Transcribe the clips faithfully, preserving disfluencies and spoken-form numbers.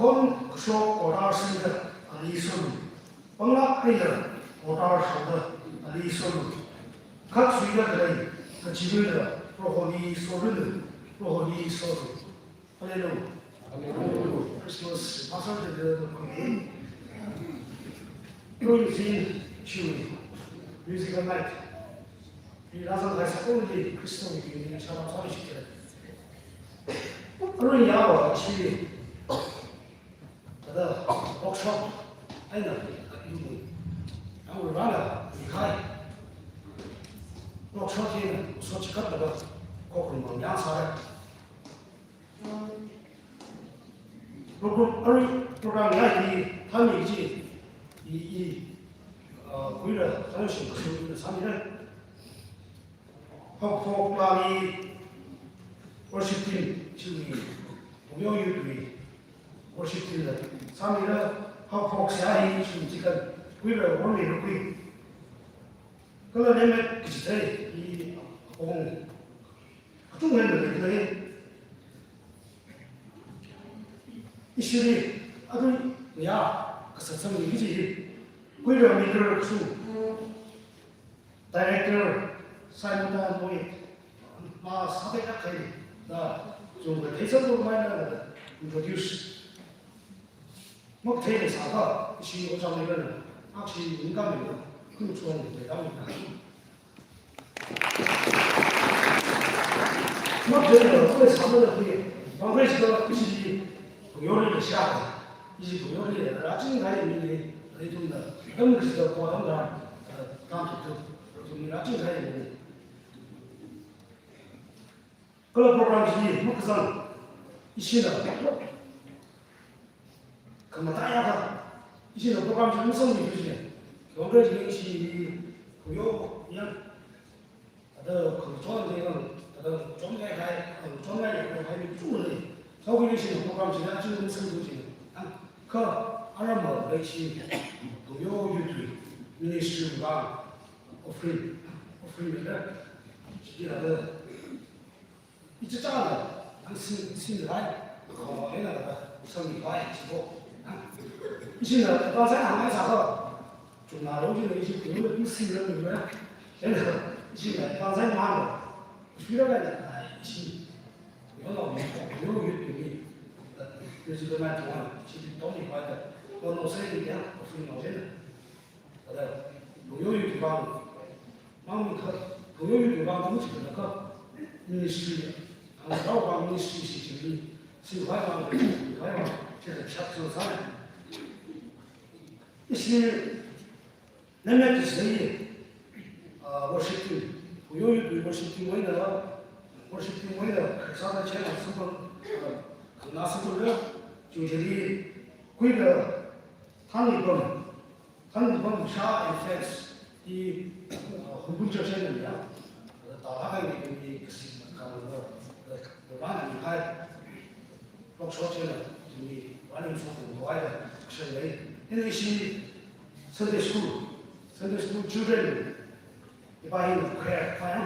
Akhon kashok order singda ali solu. Panglāk eina order shokda ali solu. Khatsuida khalei kachiluida Proholi sorulu, Proholi solu. Hallelujah. Hallelujah. Christmas, Pastor David Kuni. Kuni Zin Chui. Musical night. Hi rāzang hai sākon li Christmas hi ni sāra sāra shi kira. Arui yawa shi. Kada workshop. Aina. Ang rana. Ikai. Workshop hi na. So chikat daga. Kokun mang yang sāra. Program, arui program ya hi thani ji, i, i, uh, kuira, thani shi, shi, sami ra. Hok, hok, la ni, worship team, shi ni, yo, yo, ni, worship team la, sami ra, hok, hok, sia hi, shi, ji kan, kuira, wo, ni, ru, kui. Kala, ne, me, kichithei, i, ong, Kachungkha leilei. Ishili, adu, ya, kasā sāmi kaji. Kuira maker kasu. Director, Simon Tan Moe. Ma sāda kakai. Da, jung ka theisā tu mai na, introduce. Mak thei le sāka, ishi ojā maker na. Akshi ningka maker. Kun chuang le da maker. Mak thei le, kule sāma le kule. Bang kule sāka, ishi yori le shaka. Ishi yori le, rāching khai mi le, le tum na. Dam kule sāka, dam da. Kam tu tu. Tum rāching khai mi le. Kala program chi makazang, ishina khamataiya kha, ishina program chi masangmi chi, Congress ni ishi khuyo yang, ada khangchon ni yang, ada chon ngai hai, khangchon ngai yang hai ni chu ni, so khuyo ishina program chi na chu masangmi chi, ang kha arama bai chi, khuyo youth ministry ba, offering, offering ni la, chi la da. Ichichāna, ang sing, singrai, kho, ena, sangmi pai, chibo. Ichina, pa sa, ang sa ko. Chungna lo, ichina, ichi, kunu, ichi, sing, lo, ni, ena, ichina, pa sa, ma, lo. Ichira, ena, ichi. Yo, lo, mi, yo, yo, yo, mi. Yo, si, lo, ma, to, ichi, to, mi, pai, da. Lo, no, sai, ni, ya, ko, sing, lo, ena. Ada, Bhumyo Youth Vivang, mang kha, Bhumyo Youth Vivang mang chikha kha, ministry, ang rao vang ministry si chili, si vai vang, vai vang, chili shak so sa. Ishi, name to say, uh, worship team, Bhumyo Youth worship team wai na, worship team wai na, sa na chela sumang, uh, na sumang, chili, kui na, thani bang, Thani bang sha and friends, i, uh, Hubun Church na ya. Akhai ni kami kasi kami lo, lo mana ni hai. Lok shot chena, ni wani so ko wai da, kashan lei. Ina ishi Sunday school, Sunday school children. Iba hi choir, choir.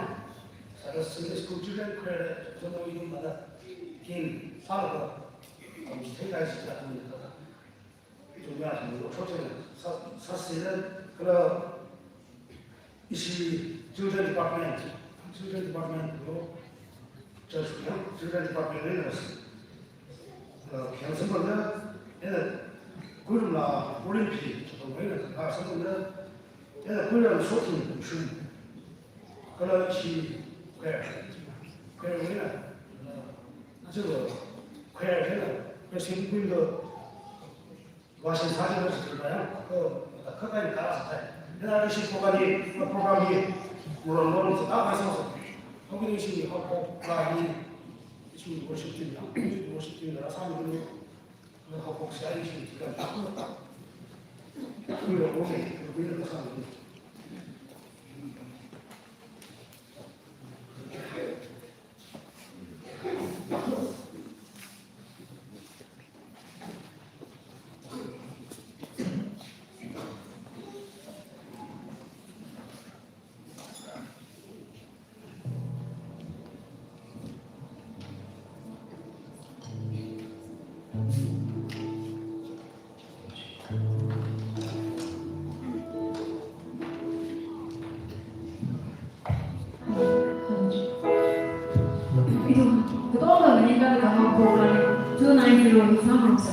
Sāda Sunday school children choir, jono inu mada. Kin, sālaga, am, thei lai si ta ni ta. Ithumna ithum workshop sāda, sā, sāsāda, kala ishi children department, children department lo, church lo, children department lo, uh, khayang samphangda, ina, kuiram la, volunteer, chapang lo, ina, ka samphangda, ina, kuiram short film, short film. Kala ishi choir, choir lo, ina, uh, aja lo, choir lo, ina, president kuiram lo, Washing sāki lo sāki lo ya, ko, ka, ka, ka, ka, ka, ka. Ina ishi program hi, program hi, muron muron sāda kasā sā. Ko kini ishi ni, ko, ko, ka hi, ishi worship team ya, worship team la sāmi kini, ko, ko, ko, sā ishi team la. Ko, ko, ko, ko, ko, sāmi kini. Ithum katonga maningakha kahāng program two nine zero hi sāngarumsa.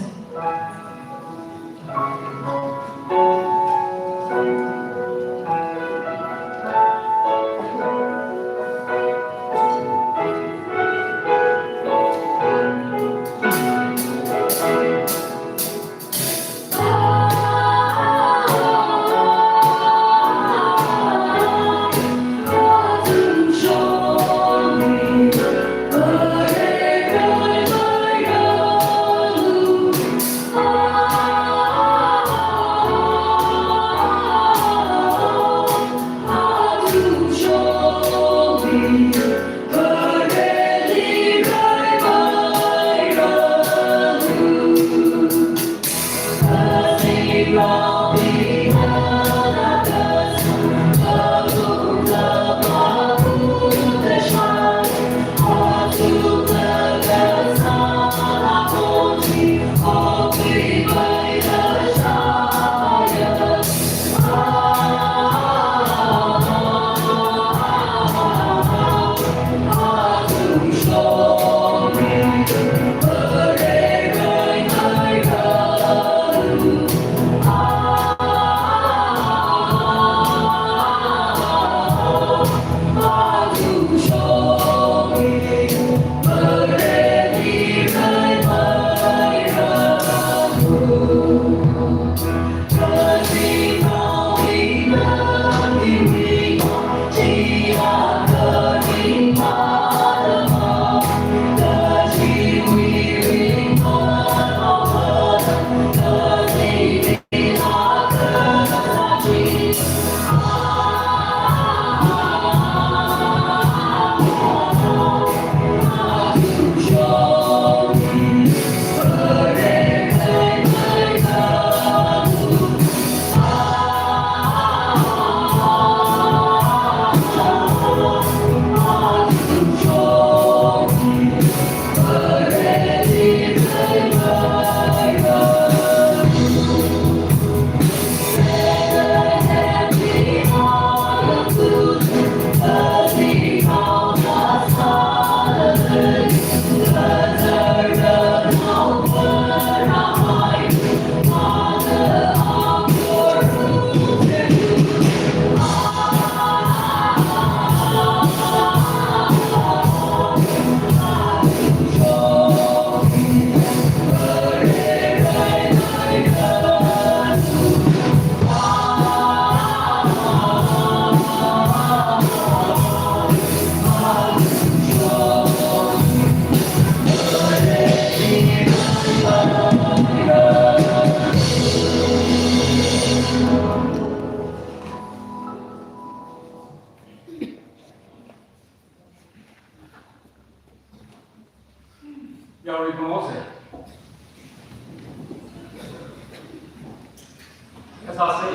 Sāsa.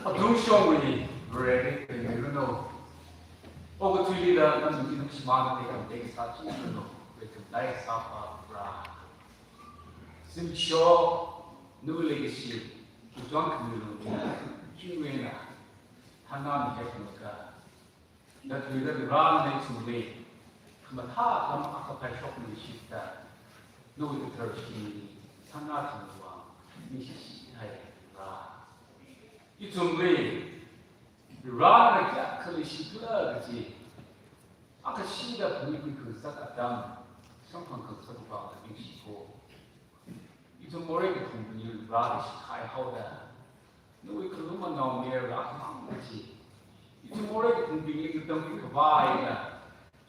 Athum shongwui Vare ringairanu. Okathuili da nana ningchāng shimānda tekhamathei sāchingranu. Rekhamdai sāpha Vare. Zimiksho nawui leikashi, kachon khami lungli, chingwena, thana mi hepmaka. Nathuida Vare nana ithumli khamathā lam akha phaishokmishitda, nawui kathar shimli thana thangwang ningshihai Vare. Ithumli Vare nana kayākha leishikhala kaji, akha shida phungmi khuikhuisak atam, samphang khuisak vang ningshiko. Ithum morei kaphangbingli Vare leishihai haoda, nawui khalum anaomayara akhamang chi, ithum morei kaphangbingli katam khavai eina,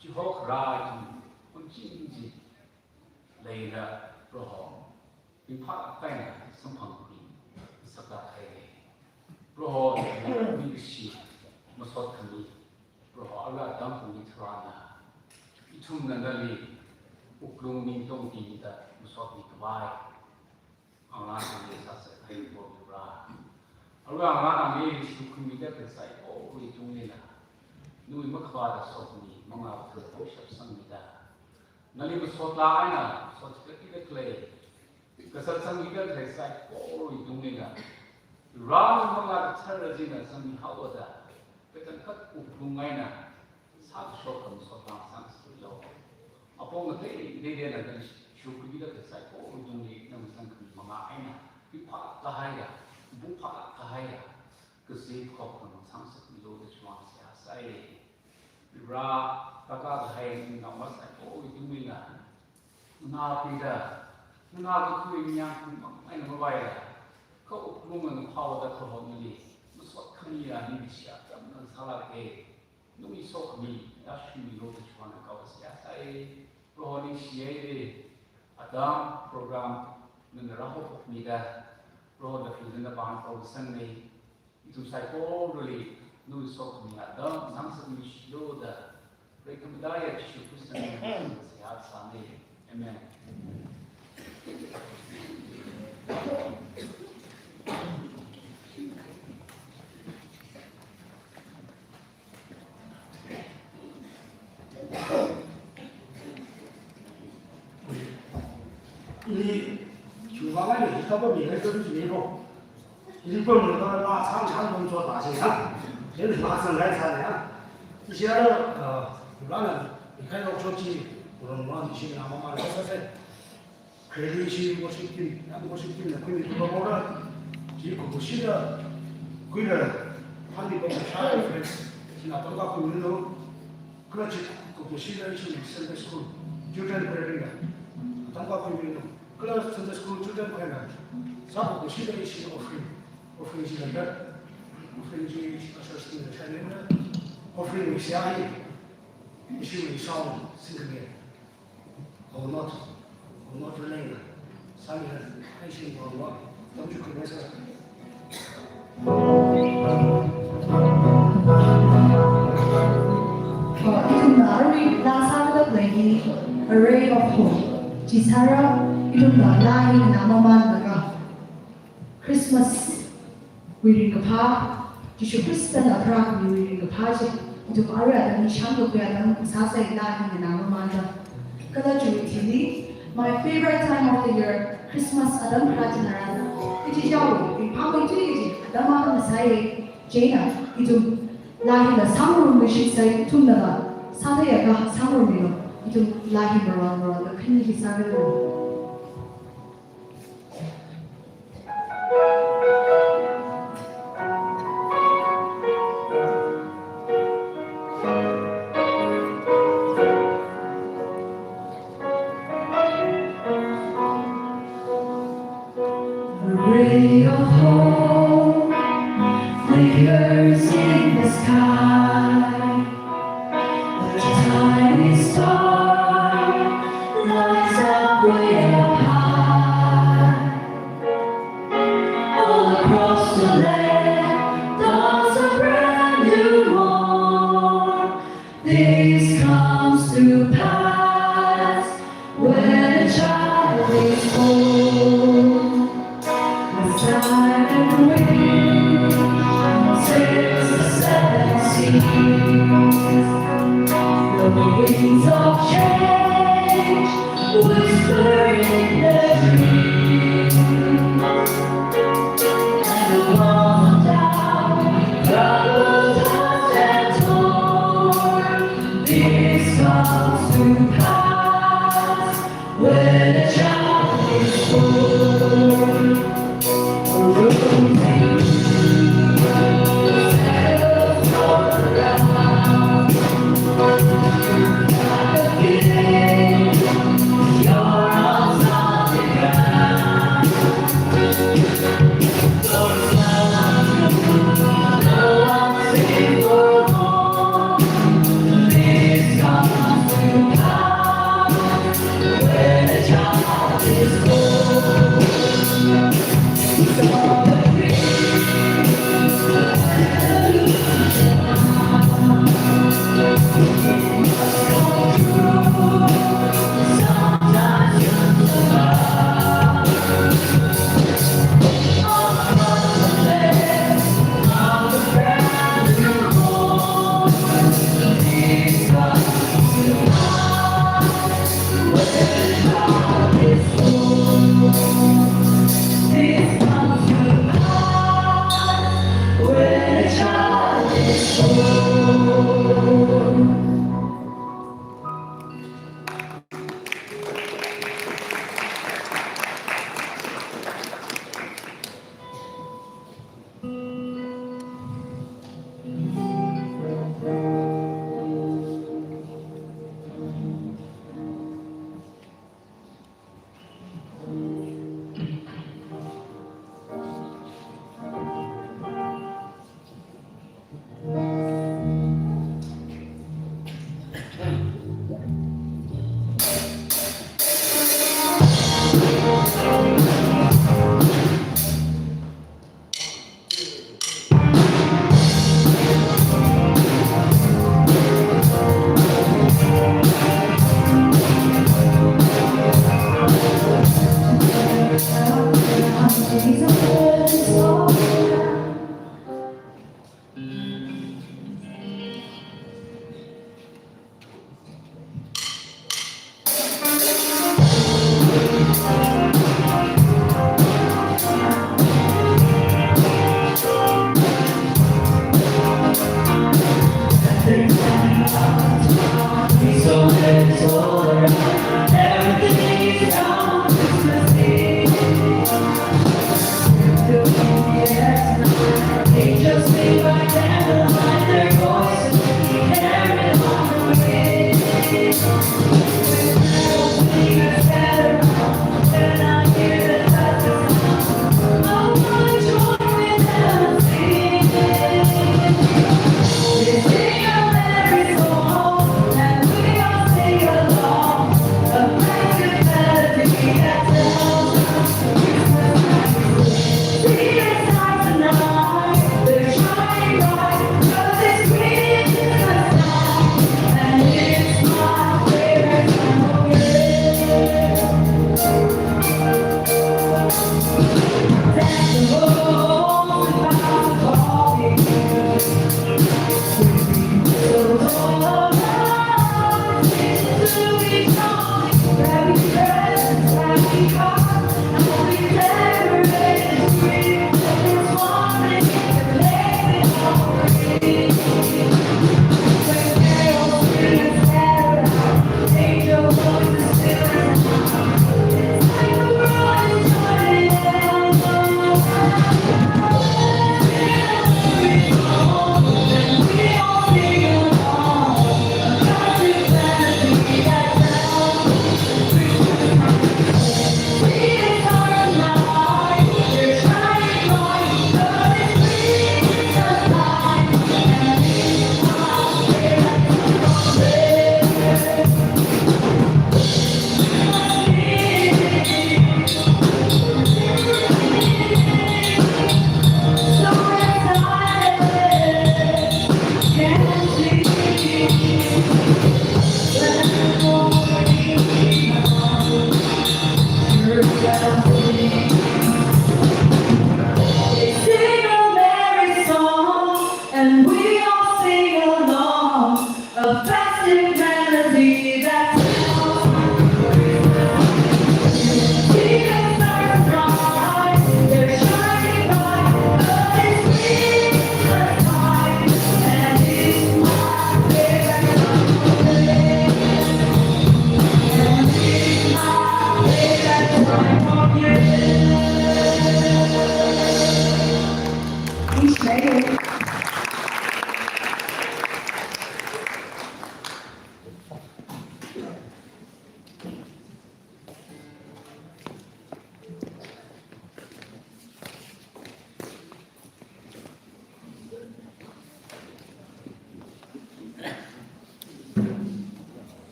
chihokra ithum pungching chi leida Proho, ringphālāk eina samphangmi sāda khalei Proho, ningshi masot khami Proho, arui atam pung hitharan ithumna nali wuklung ningtong tida masotmi khavai, nganāli sāsāhai Proho Vare. Arui nganāli shimkhurmida khalei saikora tunglila, nawui makhavāta sokhami mangā thāda shapsangmida, nali masot eina masot khuida khalei, kasā sangmida khalei saikora tunglila, Vare mangā kathara china sangmi haoda, kachangkhat wuklung eina sāshok khamasot vang sangmilu. Apong ngateiteida nali shimkhurmida khalei saikora tungli nana sangkhami mangā eina, ringphālāk kahaiya, bungphālāk kahaiya, kazip khokna sangmilu da chiwang seihā sai. Vare, taka kahai naongarā saikora tunglila, nganākhuida, nganākakhui ningyāng khamang eina mavaila, kha wuklung eina phāhaoda Proho nali masot khamiya ningshi atam nana sālāka. Nawui sokhami yāshungmilu da chiwang eina kao seihā sai. Proho ningshihaira, atam program nana rāhaophokmida, Proho nali nana pāng proho sangmi, ithum saikorali nawui sokhami atam sangmilu da, Rekhamataiya Jishu Khristawui ming seihā sāmi. Amen. Ili, chuva ngai ni, kaba mi ngai kaba mi ro. Ili pam ni kaba la chang chang pam chot ta si ha. Ili la chang ngai chang ya. Ishi ara, uh, la na, ikai lok chot chi, ron ron ishi na mama la sa se. Khreli ishi worship team, ya worship team na khuimi tu ba mora. Chi kukushida, khuida, handi ba sha friends. Sina tongka khuimi no. Kala chi kukushida ishi Sunday school, children prayer na. Tongka khuimi no. Kala Sunday school children prayer na. Sa kukushida ishi offering. Offering ishi na. Offering ishi ushers team na channel na. Offering ishi ahi. Ishi sound single. Or not, or not related. Some even ancient or not. Don't you confess her? Ithumna arui la sāda khalei hi, a ray of hope. Chisāra, ithumna la hi nganāmamānlaga, Christmas wui ringkaphā, Jishu Khristana pharākhamiwui ringkaphā chi, ithum arui atam nishang kakhui atam sāsai la hi nganāmamānda. Kala chiwui thili, my favorite time of the year, Christmas atam kharā china rāna, kaji jihaowa, ringphāmeithui kaji atam akha ngasāya. Chieina, ithum la hila sāngarumluishitsai, ithumnala sātheiakha sāngarummilu, ithum la hi maron maronda khani hi sāmilu. A ray of hope flickers in the sky. A tiny star lights up way up high. All across the land dawns a brand new morn. This comes to pass when a child is born.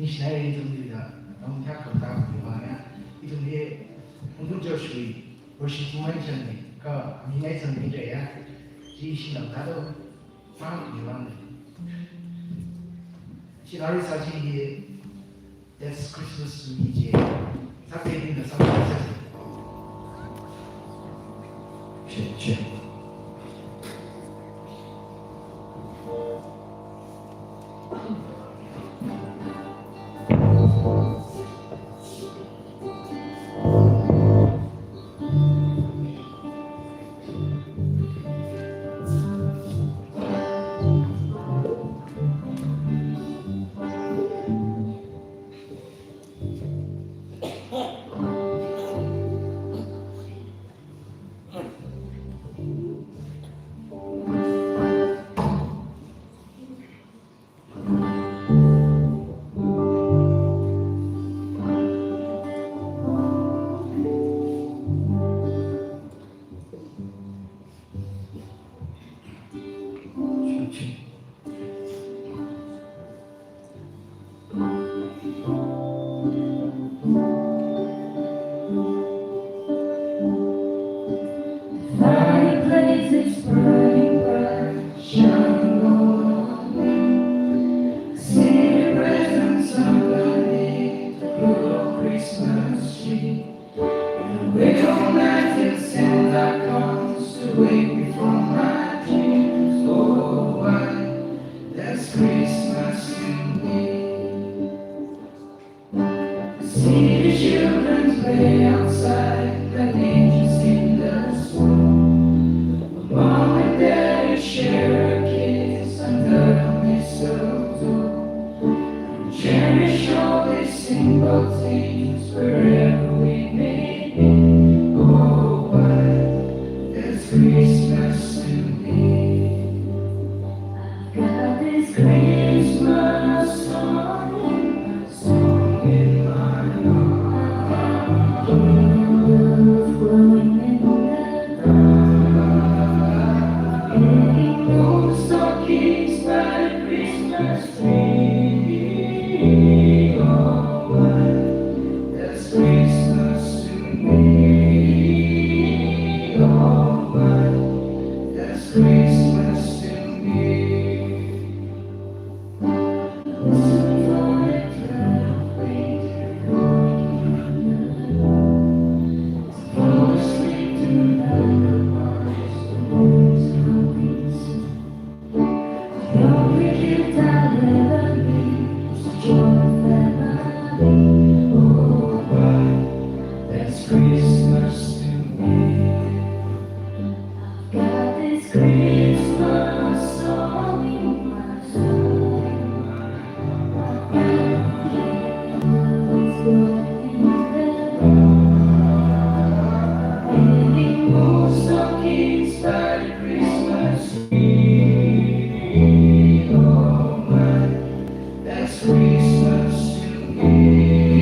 Missionary ithumli da, nong kya kamta kami vang ya, ithumli, ungkun Joshua, worship team mai chang ni, ka, mi mai chang ni kya ya, chi ishi lam ta do, ma kami vang ni. Chi lari sa chi ye, that's Christmas to me, je. Sa pe ni da sa pe se. Che, che. Fireplace is burning bright, shining on me. See the presents underneath the good old Christmas tree. And wake all night till Santa comes to wake me from my dreams. Oh, why does Christmas still need? See the children play outside like angels in the snow. Mom and dad share a kiss under the mistletoe. Cherish all these simple things wherever we may be. Oh, why does Christmas still need? I've got this Christmas song in my song in my heart. Love flowing in the dark. Hanging old stockings by the Christmas tree. Oh, why does Christmas to me? Oh, why does Christmas to me? That's Christmas to me. Got this Christmas song in my soul. Hanging old stockings by the Christmas tree. Oh, why does Christmas to me?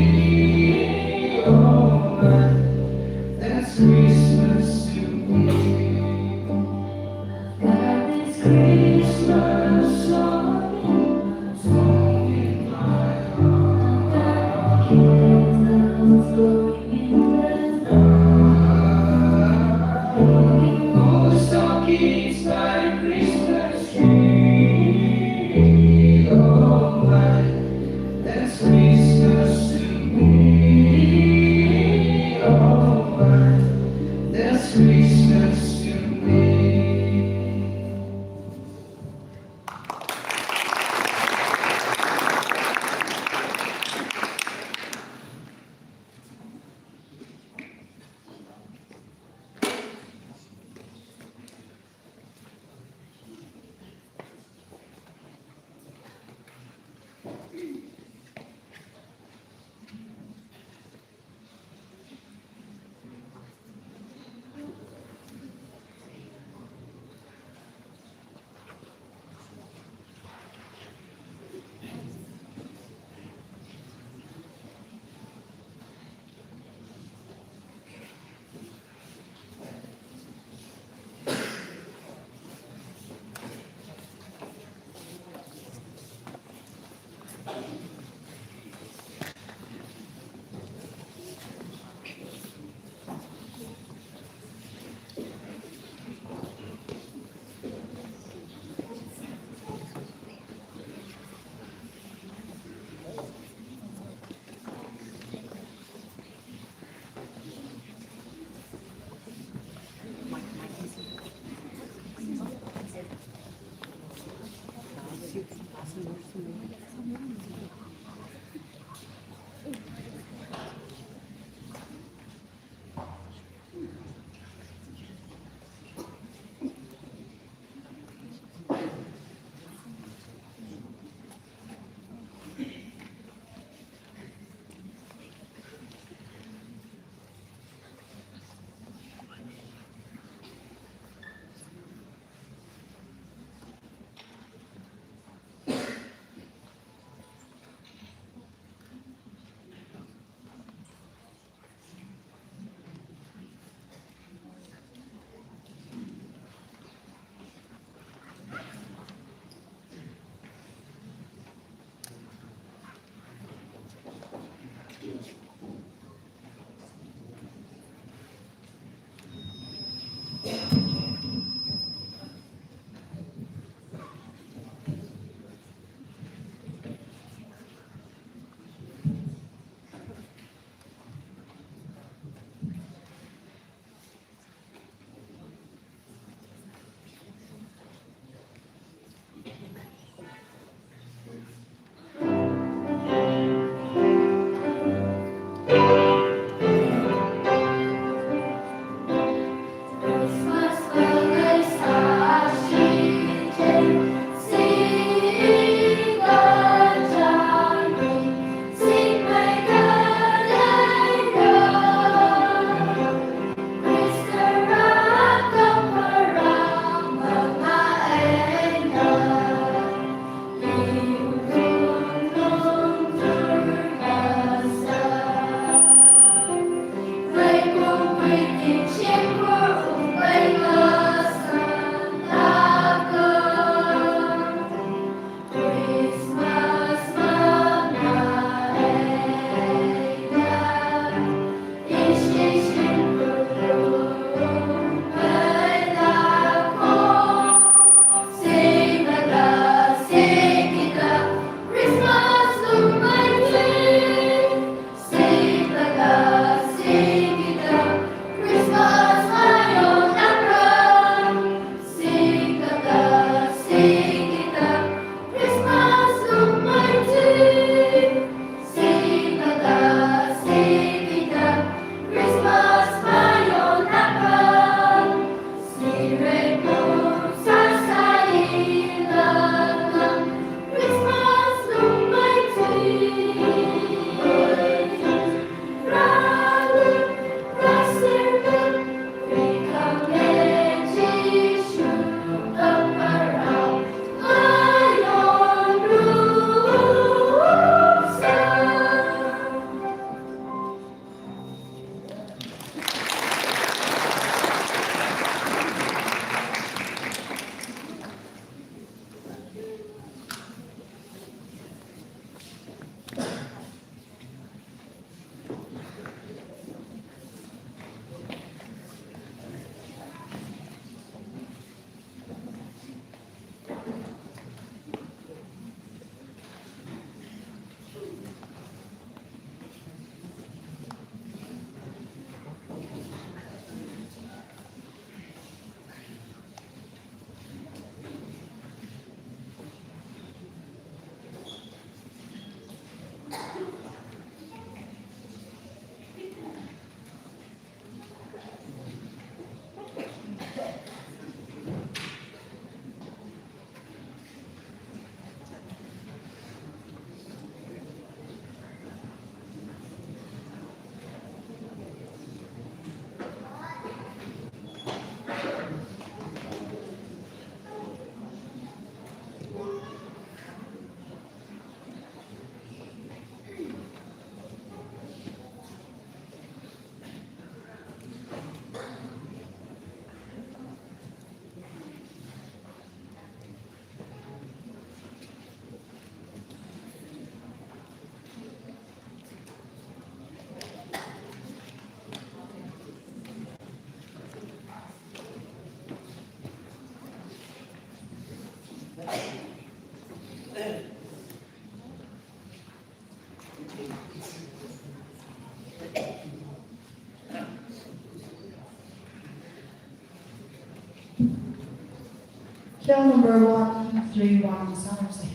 Cell number one three one, sāngarumsa.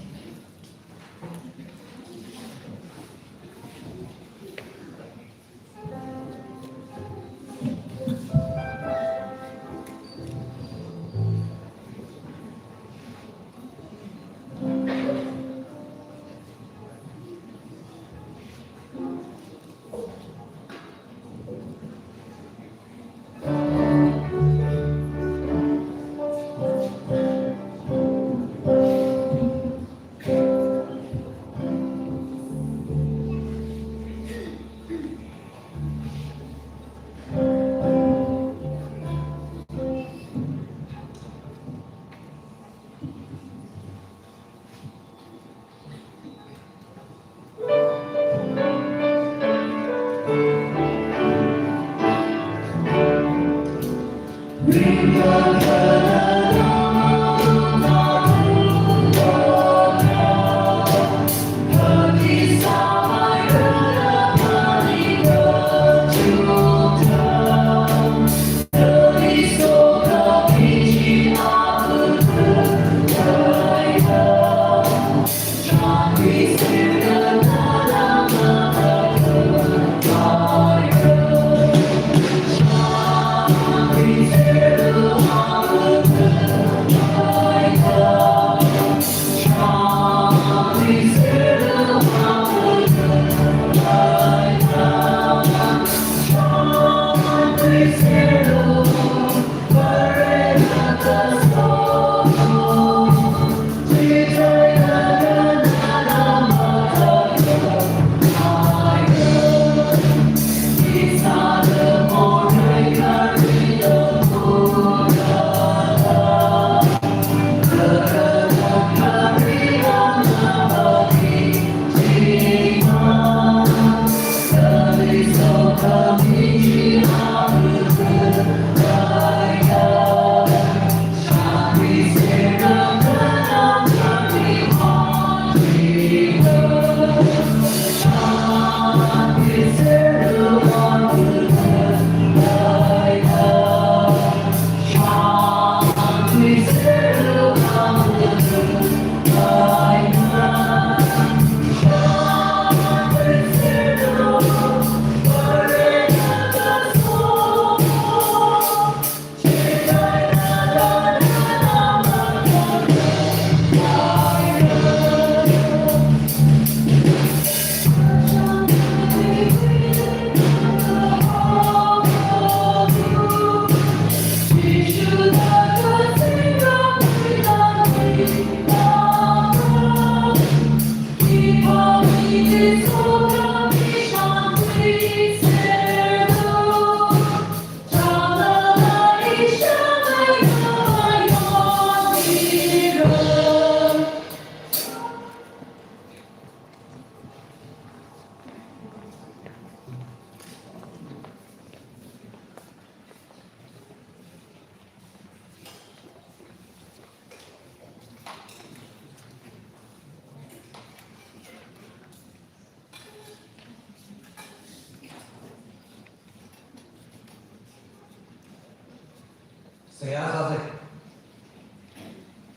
Seihā sāsa.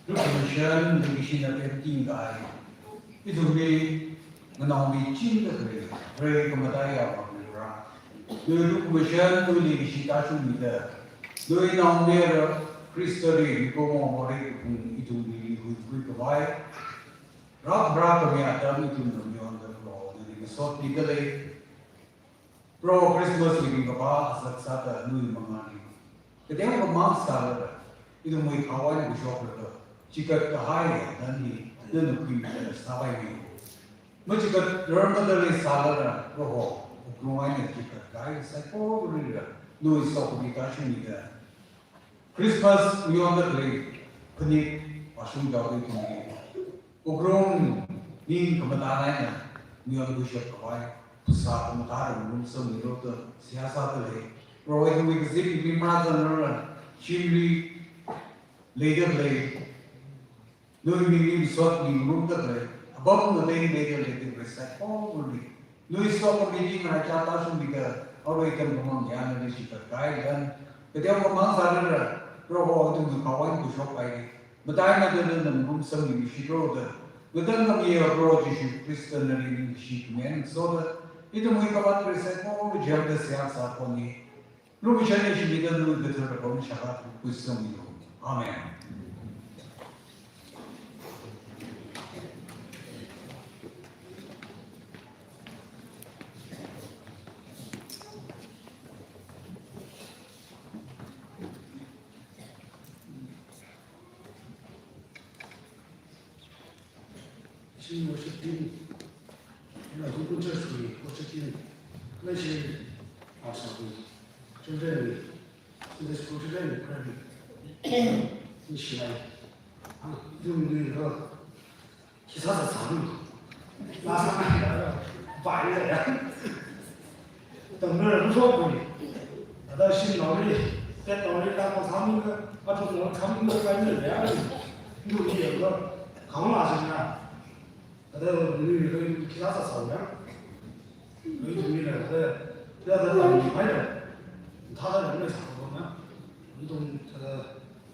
Group commission, leikashina pemting kahai. Ithumli nganaomi chingda khalei, Vare khamataiya Vare. Nawui group commission, nawui leikashi tāshungmida, nawui naomayara Khristali mikumo morei kaphung ithumli huikhui khavai. Rāpharā khami atam ithumna mayonda Proho nali masot mida lei. Proho, Christmas li ringkaphā azak sāda nawui mangāli kateokha mang sālala, ithumwui thao eina kashok laga, chikat kahai atam hi nana khuimida sāpaimi. Machikat rarmada leisālala, Proho, wuklung eina chikat kahai saikorawui vang nawui sokhami tāshungmida, Christmas mayonda khalei phanit vāshung jaoda ithumli wuklung ning khamathā eina mayonkhuishap khavai phasā khamathā ngarumsangmilu da seihā sāda lei. Proho, ithumwui kazip mimā zangrara, shimli leida khalei, nawui mingli masot mingarumda khalei, apam ngatei leida khalei, Vare saikorawui vang Lui sokhami chi ngaraichā tāshungmida, arui atam pamang ya nali shikatkahai lan, kateokha mang sārara, Proho athumna khawai kushok kahaili, mataimada nana marum sangmilu shikro da, ngatangkhamiya Proho Jishu Khrista nali ningshi khuimingasoda, ithumwui kavāt Khrista ko ujam da seihā sākhuini, Lukashani shimida nui kathara kong shaka kuisang yo. Amen. Ishi worship team, ina Gurukul Church wui worship team, kala ishi Awesome wui children wui, Sunday school children wui, kala ishi lai, ah, dung dung lo, khi sāsā sālu, la sāngai la, bai la ya. Tamra ru shokpui. Thāda shimnaoli, tetnaoli, la pa sāmila, athumnaoli sāmila, kaimila ya. Ndu ni ya lo. Kang la shin ya. Thāda ni ni khi sāsā sāya. Ni ni la thāda, thāda thāda ni mai la. Thāda ni mai sāko na. Ni tung thāda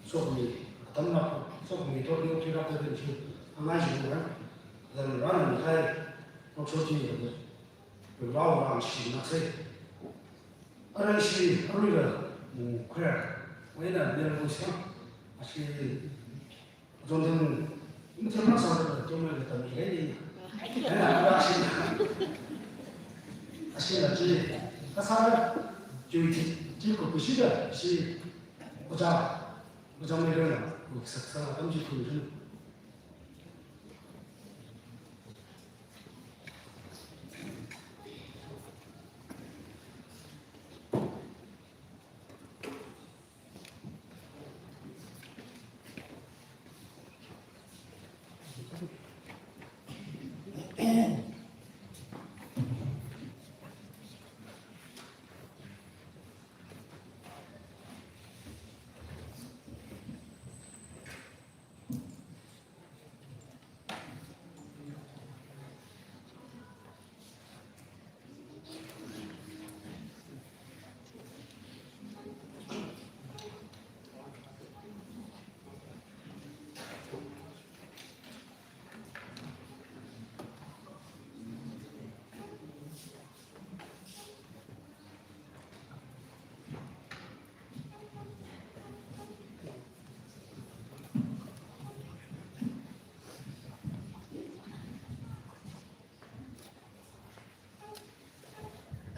shokmi. Tamna shokmi to ni khi la thāda ni. Angai shin ya. Thāda ni ra ni kai. Nok shok chi ya. Rao rang shi na se. Arang shi, arui la, mm, khuira. Wai na, ne lo siang. Ashi, zong zong, mm, zong na sa, zong na, zong na, zong na, zong na, ashi na. Ashi na, chi, ka sa, chi, chi, chi, ko, ko, shi da, shi, ko, ja, ko, ja, me, na, ko, sa, sa, tam, chi, ko, shi.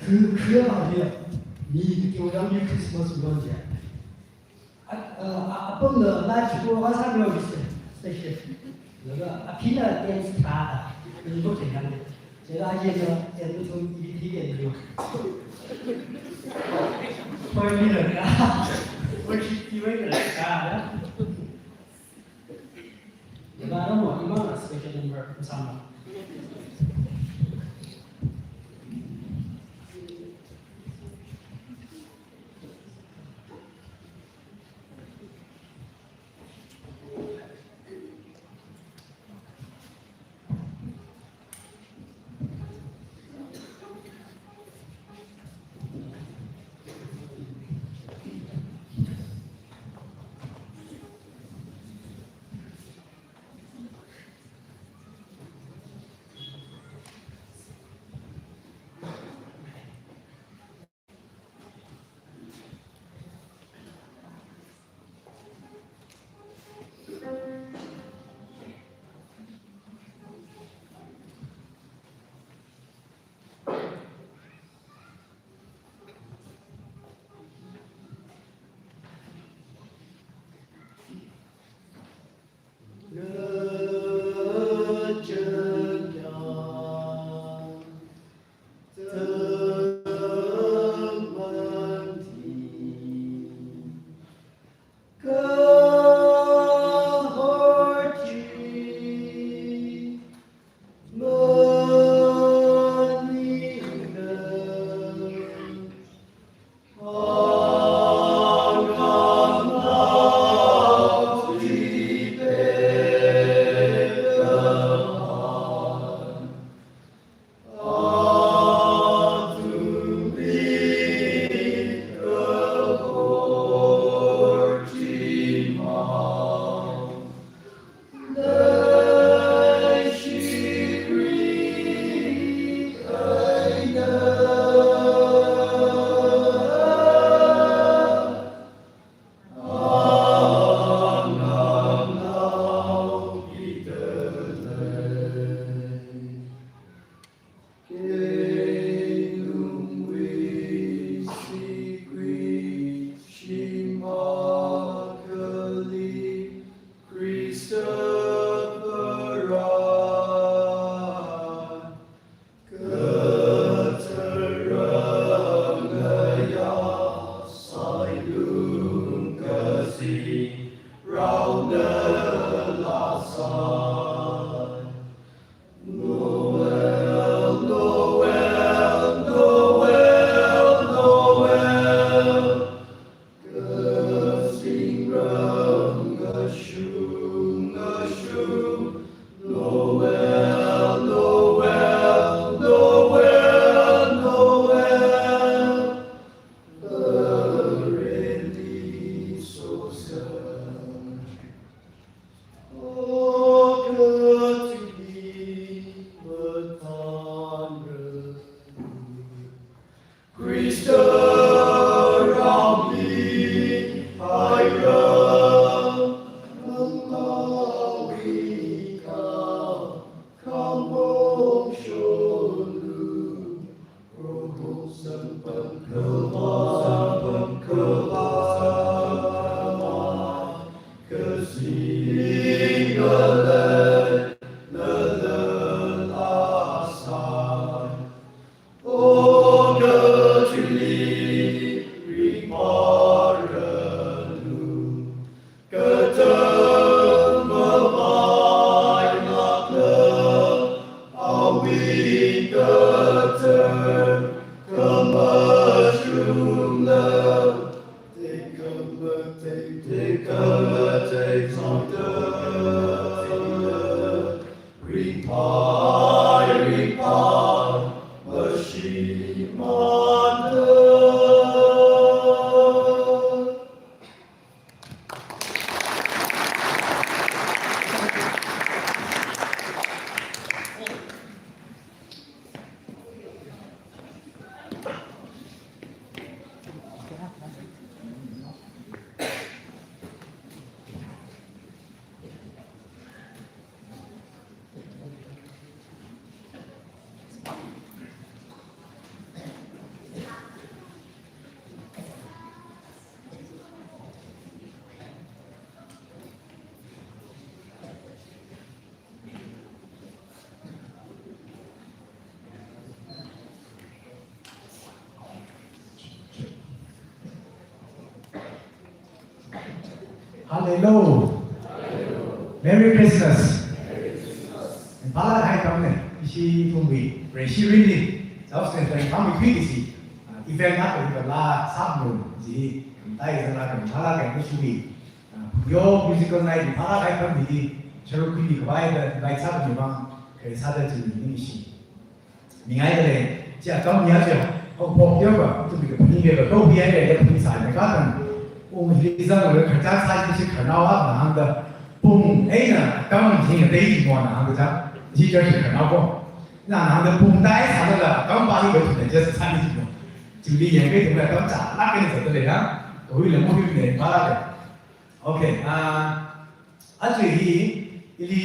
Khu, khu a dia, mi kyo yang mi Christmas one dia. A, a, a, apam na live show a sa lo se, station. Laga, a pina dance ta, ni bo te yang. Jela ye na, ye na tum i ti ke ni. Koi mi na ka. Koi shi ti wei na ka. Iba ramo, iba special number sama. Khrista rāmi haira, nangmawui khamong shonu, Proho samphang khavai, samphang khavai, kazingalei nalālasai. O kachili ringphāranu, katang mavailākla, awui katang khamashungla, tekhamatei, tekhamatei sangda, ringphai, ringphai, mashimānda. Hallelujah. Merry Christmas. Ringphālāk kahai atamna, ishi ithumwui Vareshi mirinli, South Central Farm Equity, uh, event akha kala sāmlu ji, tai zala ringphālāk kahai ishi, uh, yo musical night ringphālāk kahai atam hili, sharuk khuimi khavai da invite sāmi vang, kare sāda chili ningshi. Mingaidalei, chi atam ya chi, haophok ya ba, ithumwui kaphaning ya ba, kahui ya ba, ya phaningsāya kathang. Ung hili zanglaga khararchān sāki kaji khararnao akha hāngda, pung eina atam hi ngateimana hāngda chang, chi church khararnao ko. Na hāngda pung tai sālala, atam pa hi ba thuna just sāki kaji mo. Chili yangkahai ithumla atam chālāk eina zatdalei ya, kahuila mahuila phalāklei. Okay, ah, aja hi, ili,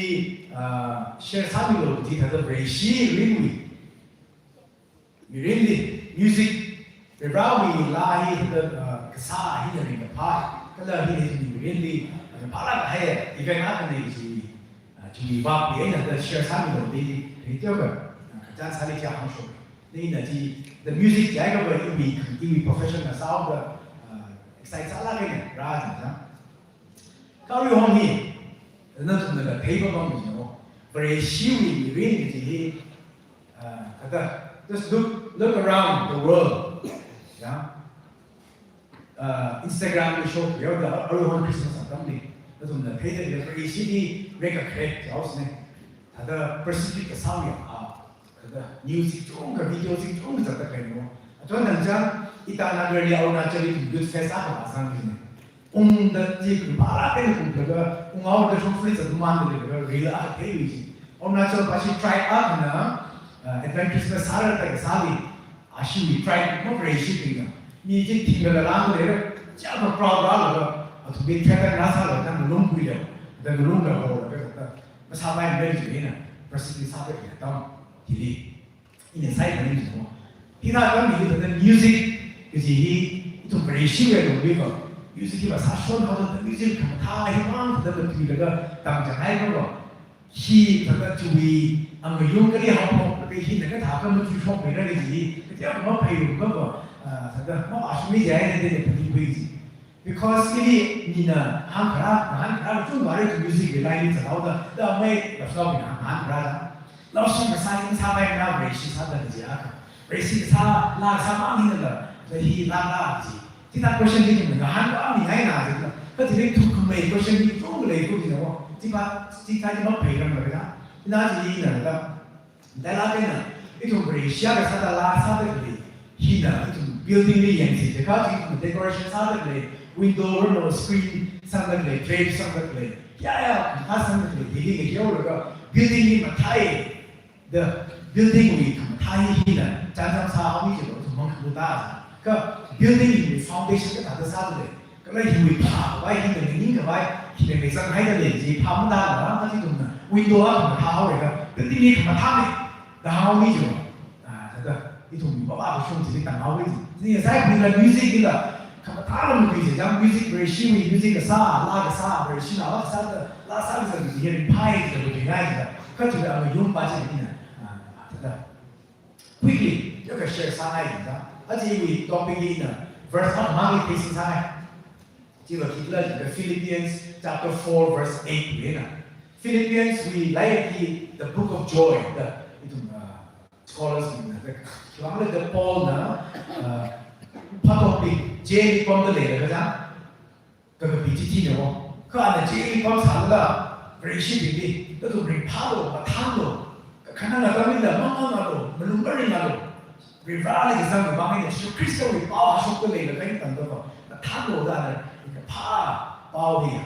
ah, share sāmilu kaji thāda Vareshi mirinwui. Mirinli, music, Varewui laa hi thāda, ah, kasā hina ringkaphā, kala hi hi mirinli, ah, phālāk kahai event akhana kaji, ah, chili vak eina thāda share sāmilu di, ringteo ka, ah, kachān sāli kya hāngshok. Nina chi, the music jai ka ba iwui, iwui profession na sāhaoda, ah, excite sālāk eina, rā jang jang. Kha aruihon hi, nathumna kathei pamang jino. Vareshiwui mirin kaji hi, ah, thāda, just look, look around the world. Yeah. Ah, Instagram li shok yaoda, aruihon Christmas atamli. Nathumna theida lei Vareshi hi rekakharek jaosne. Thāda percentage kasā ya, ah, Kathāda news chungkha, video chungkha zatdalei no. Athon nang chang, Itanagar li Arunachal li youth fest akha vāsang jine. Ungda chi kum phālāk eina kumlaga, unghaoda short film zatmandalei laga reel akha theilu ji. Arunachal pashi tribe akhana, uh, Advent Christmas sāra da kasāli, ashiwui tribe ma Vareshibingna. Mi chi thinglaga langdalei, chākha crowd rālaga, athumwui threaten na sālaga, ngalung khuilu, da ngalung da holaga, da. Masāpaimara jina, practice sāda atam hili. Ina sai khaning jino. Hithā atam hili thāda music kaji hi, ithum Vareshiwui lungli va. Music hi va sāshon haoda music khamathā hi mang thāda matuilaga tamchang hai va. Hi thāda chiwui angayung kali haophok, laga hina kathā kha matuishokmara kaji hi, kateokha mapheirum va, ah, thāda mavāshungmi jina da phaningkhui ji. Because ili mina hāngkharā, hāngkharā chungvāra tu music wui line li zathaoda, da mai love song mina hāngkharā da. Love song kasā hi masāpaimana Vareshi sāda kaji akha. Vareshi kasā, laa kasā mang hina da, da hi laa laa ji. Chithā question hi mina hāngkharā mingaina ji da. Kathili thukkhamei question hi chungkha lei ku jina wo. Chipā, chithā hi mapheiramla da. Ina ji ina da. Dala kena, ithum Vareshi kasāda laa sādalei, hina ithum building li yangsi, jaka chi ithum decoration sādalei, window rono screen sangdalei, drape sangdalei, ya ya, kha sangdalei, building li yaolaga, building li mathai, the building li kha mathai hina, chānjam sāhaomi jilo, ithum mang Buddha, ka building hi foundation kathāda sāda lei. Kala hiwui phākhavai, hina nganingkhavai, hina ngasanghaida lei, chi phā matāla, athumna window akha mathāhaowa, ka building hi khamathāna da hāngmi jo. Ah, thāda, ithum mipā kashung chili tamhaowa ji. Ni sai pila music hila, khamathā lam tui se, jang music, Vareshiwui music kasā, laa kasā, Vareshina laa kasā da, laa sākazang chi hi ringphāi da, ringphāi da. Kha chida ama yum pa chi hina. Ah, thāda. Quickly, yaka share sāngai da. Aja iwui topic hina, verse akhamang hi theising sāngai. Chiva khikhala jiakha Philippians chapter four verse eight wui na. Philippians wui lairik hi the book of joy da. Ithum, uh, scholars wui na. Khiwuivang khala jiakha Paulna, uh, phathokli jailli pamda leilaga jang, kakapi chithi na wo. Kha ana jailli pamsālala, Vareshibingli, nathum ringphālu, mathānlu, kakhanang atamli la, mangangalu, malung maringalu. Varivarali kazang vang eina, Jesu Khristawui pao hāngshokda leilaga eina tangda va, mathānlu da ana, kaphā pao hi.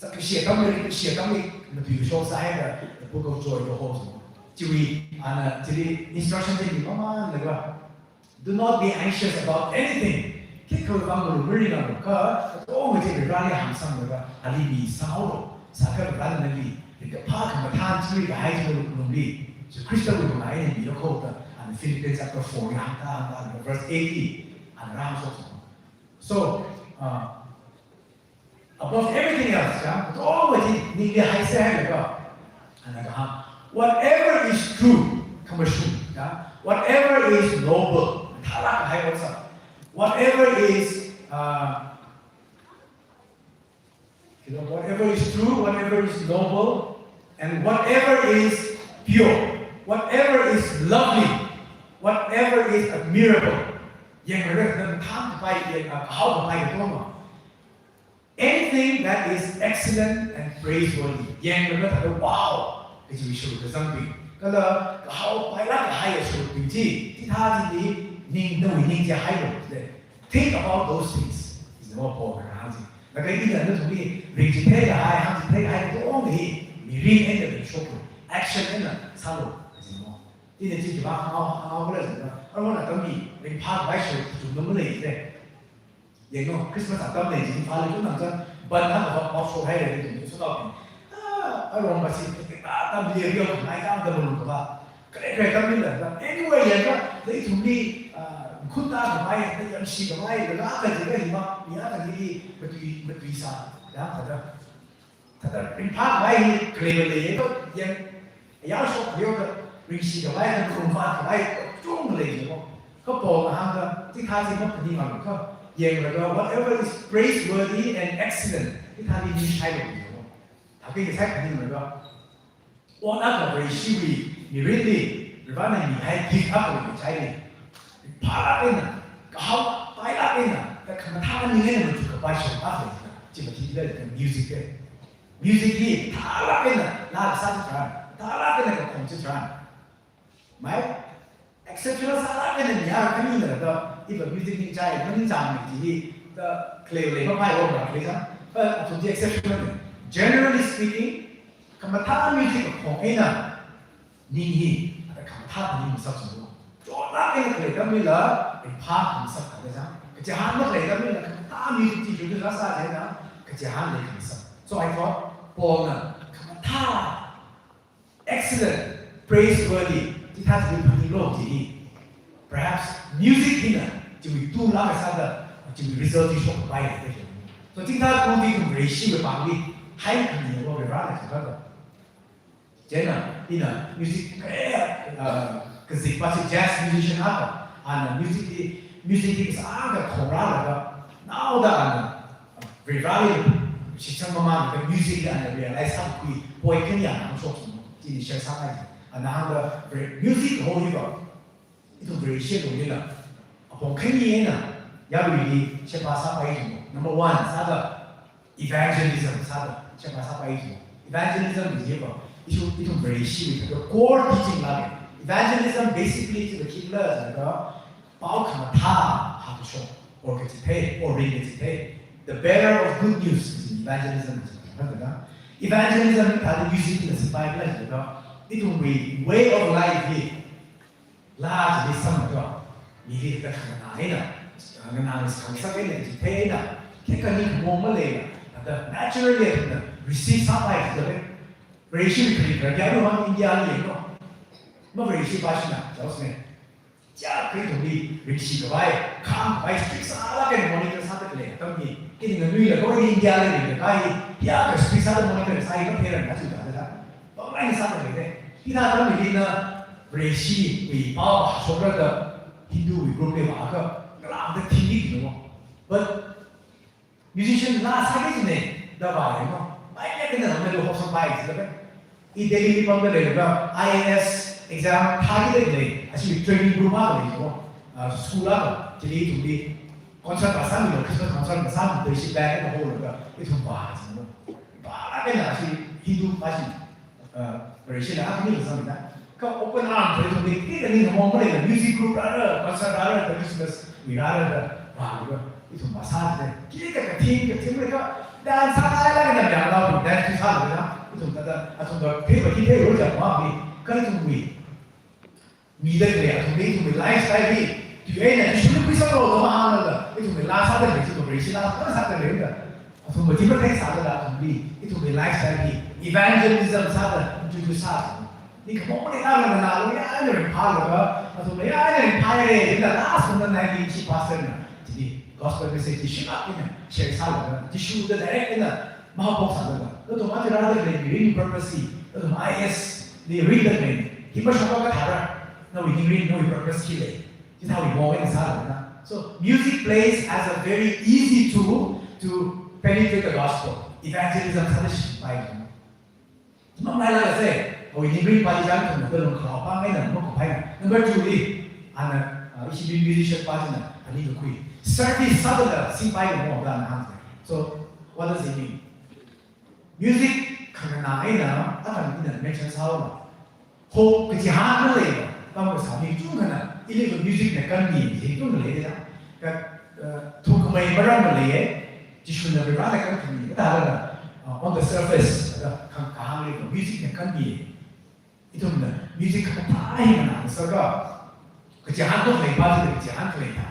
Zakkashi atamli, kashi atamli, matuishok sāhaida, the book of joy da ho. Chiwui, ana, chili instruction chi mamanlaga, do not be anxious about anything. Khikha vang malung maringalu, kha, katonga chi Varivarali hāngsanglaga, ali misanghaolu, sākha Varivarana nali, ringkaphā khamathā chili kahai chi malungli, Jesu Khristawui mangā eina milu kho da, ana Philippians chapter four li hāngda, hāngda, verse eight li, ana rāhāngshok. So, uh, above everything else, ya, katonga chi ningli haisa hailaga, ana kahāng, whatever is true, khamashung, ya, whatever is noble, thālāk kahai otsak, whatever is, uh, you know, whatever is true, whatever is noble, and whatever is pure, whatever is lovely, whatever is admirable, yanglaga mathān kapai, yang, uh, kahao kapai katonga. Anything that is excellent and praiseworthy. Yanglaga thāda wow kaji sharuk kazangbing, kala kahao pailāk kahai sharukbing chi, chithā chili ningda ning chi hailu. Think about those things. Is the word Paulna kahāng chi. Laga ina nathumli ringchithei kahai, hāngchithei kahai katonga hi mirin eina ringshoklu. Action eina sālu. Is the word. Ina chi khipā hānghaokhala jiakha, aruihon atamli ringphākhavai sharuk kachungkha malei jide. Yanglu, Christmas atamli chi Imphal li ithum nang chān, ban hāngkhavai pao shokhaira, ithum ithum sotao pi. Ah, arong ba si, ah, atamli riao khangai kang da malung khavā. Kare kare atamli la, anyway, yangakha, ithumli, ah, khunta khavai, yangshi khavai, laga kaji kahima, mi akhali, matui, matuisā, ya, thāda. Thāda ringphākhavai hi khalei va lei, yang, yāshok khalei va ringshikhavai, ringphākhavai chungda lei jiko. Kha Paulna hāngda, chithā chi maphaningalu kha, yanglaga, whatever is praiseworthy and excellent, chithāli ningshailu jiko. Thākha kasā phaninglaga, ot akha Vareshiwui mirinli, Varivarana mihai gift akha leikachaili, phālāk eina, kahao pailāk eina, kha khamathā ning eina machuk kapai sharuk akha leina, chi mathili leida music e. Music hi thālāk eina laa kasā chitharan, thālāk eina kakhong chitharan, mai, exceptional sālāk eina mi akha khanina da, iva music ningchai, maningchāmana chi hi, da khalei lei maphai wong da khalei chang, but athum chi exceptional ne. Generally speaking, khamathā music kakhong eina, ning hi, ada khamathā ning masāchunglu. Chotlāk eina khalei atamlila, ringphā khangasak thāda chang. Kachihān makhalei atamlila, khamathā music chi chungda sāsa chieina, kachihān lei khangasak. So I thought, Paulna, khamathā, excellent, praiseworthy, chithā chi phaninglu chi hi. Perhaps music hina, chiwui tulāk sāda, chiwui result chi shokpai lei da. So chithā tu chi ithum Vareshiwui pāngli, hai khani ya Varivarana chithāda. Chieina, ina music kaya, uh, kazip pa chi jazz musician akha, ana music hi, music hi kasāngkha khongrālaga, naoda ana, uh, Varivarali shitsang mamānlaga music li ana realize sākhui point khani ana hāngshok sung, chili share sāngai. Ana hāngda, Vare-, music ho hiva, ithum Vareshi alunglila, apong khani eina, yaruili sheba sāpai jiko. Number one, sāda, evangelism sāda, sheba sāpai jiko. Evangelism is here for, ithum, ithum Vareshi, the core teaching la. Evangelism basically chi khikhala jiakha, pao khamathā hāngshok, or kachithei, or ringkachithei. The bearer of good news is evangelism. Evangelism hi thāda music na sipai khala jiakha, ithumwui way of life hi, laa chili samlaga, Mili hithāda khanganā eina, nganā ngasakngasak eina, chithei eina, khikha ningkhamaong maleila, hithāda naturally hithāda receive sāpai jida lei. Vareshi khalei kharā kayākha Indiali yanglu. Mavareshi pāshina, chaosne. Chiyākha ithumli ringshi khavai, khāng khavai, strict sālāk eina monitor sāda khalei atam hi, kini nganuilakha Indiali ringkahai, chiyākha strict sāda monitor sāi, matheirang kachi da da. Pānglāk eina sāda khalei ne. Hithāda atam hili na Vareshiwui pao hāshokra da, Hinduwui group li vākha, ngalāngda thingki kino. But musician laa sāki jine, da vāyanglu. Maiya kina nangmeilu hopsangpai jida lei. I Delhili pamda leilaga I A S exam thāki da lei, ashi training group akha lei ko. Ah, school akha, chili ithumli concert kasāmilu, Christmas concert kasāmilu, ishi band eina holaga, ithum vā jino. Vālaga ashi Hindu pāshi, ah, Vareshila akha ni kasāmida. Kha open arm, thoi thoi, kali kali ngamong maleila, music group rāra, concert rāra, Christmas wui rāra da, vālaga, ithum vāsā de. Kali ka kathing, kathing le ka, dance sākahai laga na, yangda bu dance tu sālaga, ithum thāda, athumva theiva hi thei ro ja ma mi, kha ithumwui mida khalei, athumwui, ithumwui lifestyle hi, tui eina, Jishuli khuisanglo da mahānglaga, ithumwui laa sāda lei, ithumwui Vareshi laa sāda lei da. Athumva chi matheisālala athumli, ithumwui lifestyle hi evangelism sāda introduce sā. Ningkhamaong maleila nganālu ya eina ringphālaga, athumva ya eina ringphāhaire, da last one nineteen chi pastor na, chili gospel message chi shilāk eina share sālaga, Jishu da direct eina mahaophok sālaga. Athum aja rāda khalei mirin purpose hi, athum I A S li ringda khalei, hi mashokakha thāra, nawui mirin, nawui purpose khi lei. Chithāwui maong eina sālaga. So music plays as a very easy tool to penetrate the gospel. Evangelism sāda shimpai. Mamai laga se, awui ningrin pali jang thumda lungkharao pāng eina makuphaina. Number two li, ana, ah, ishi mi musician pā china, ani kakhui. Service sāda singpai maong da ana hāng. So, what does it mean? Music khanganā eina, atam ina mention sāhaowa. Hope kachihān maleiva, pamkasā mi kachungkhana, ili va music na kanmi, hi kachungkha leida. Ka, eh, thukmei maram maleiya, Jishuna Varena kanmi, kathāda, uh, on the surface, da, khang kahāng leiva, music na kanmi. Ithumna music khamathā hi nganāngasaka, kachihān khalei pā chida kachihān khalei thā.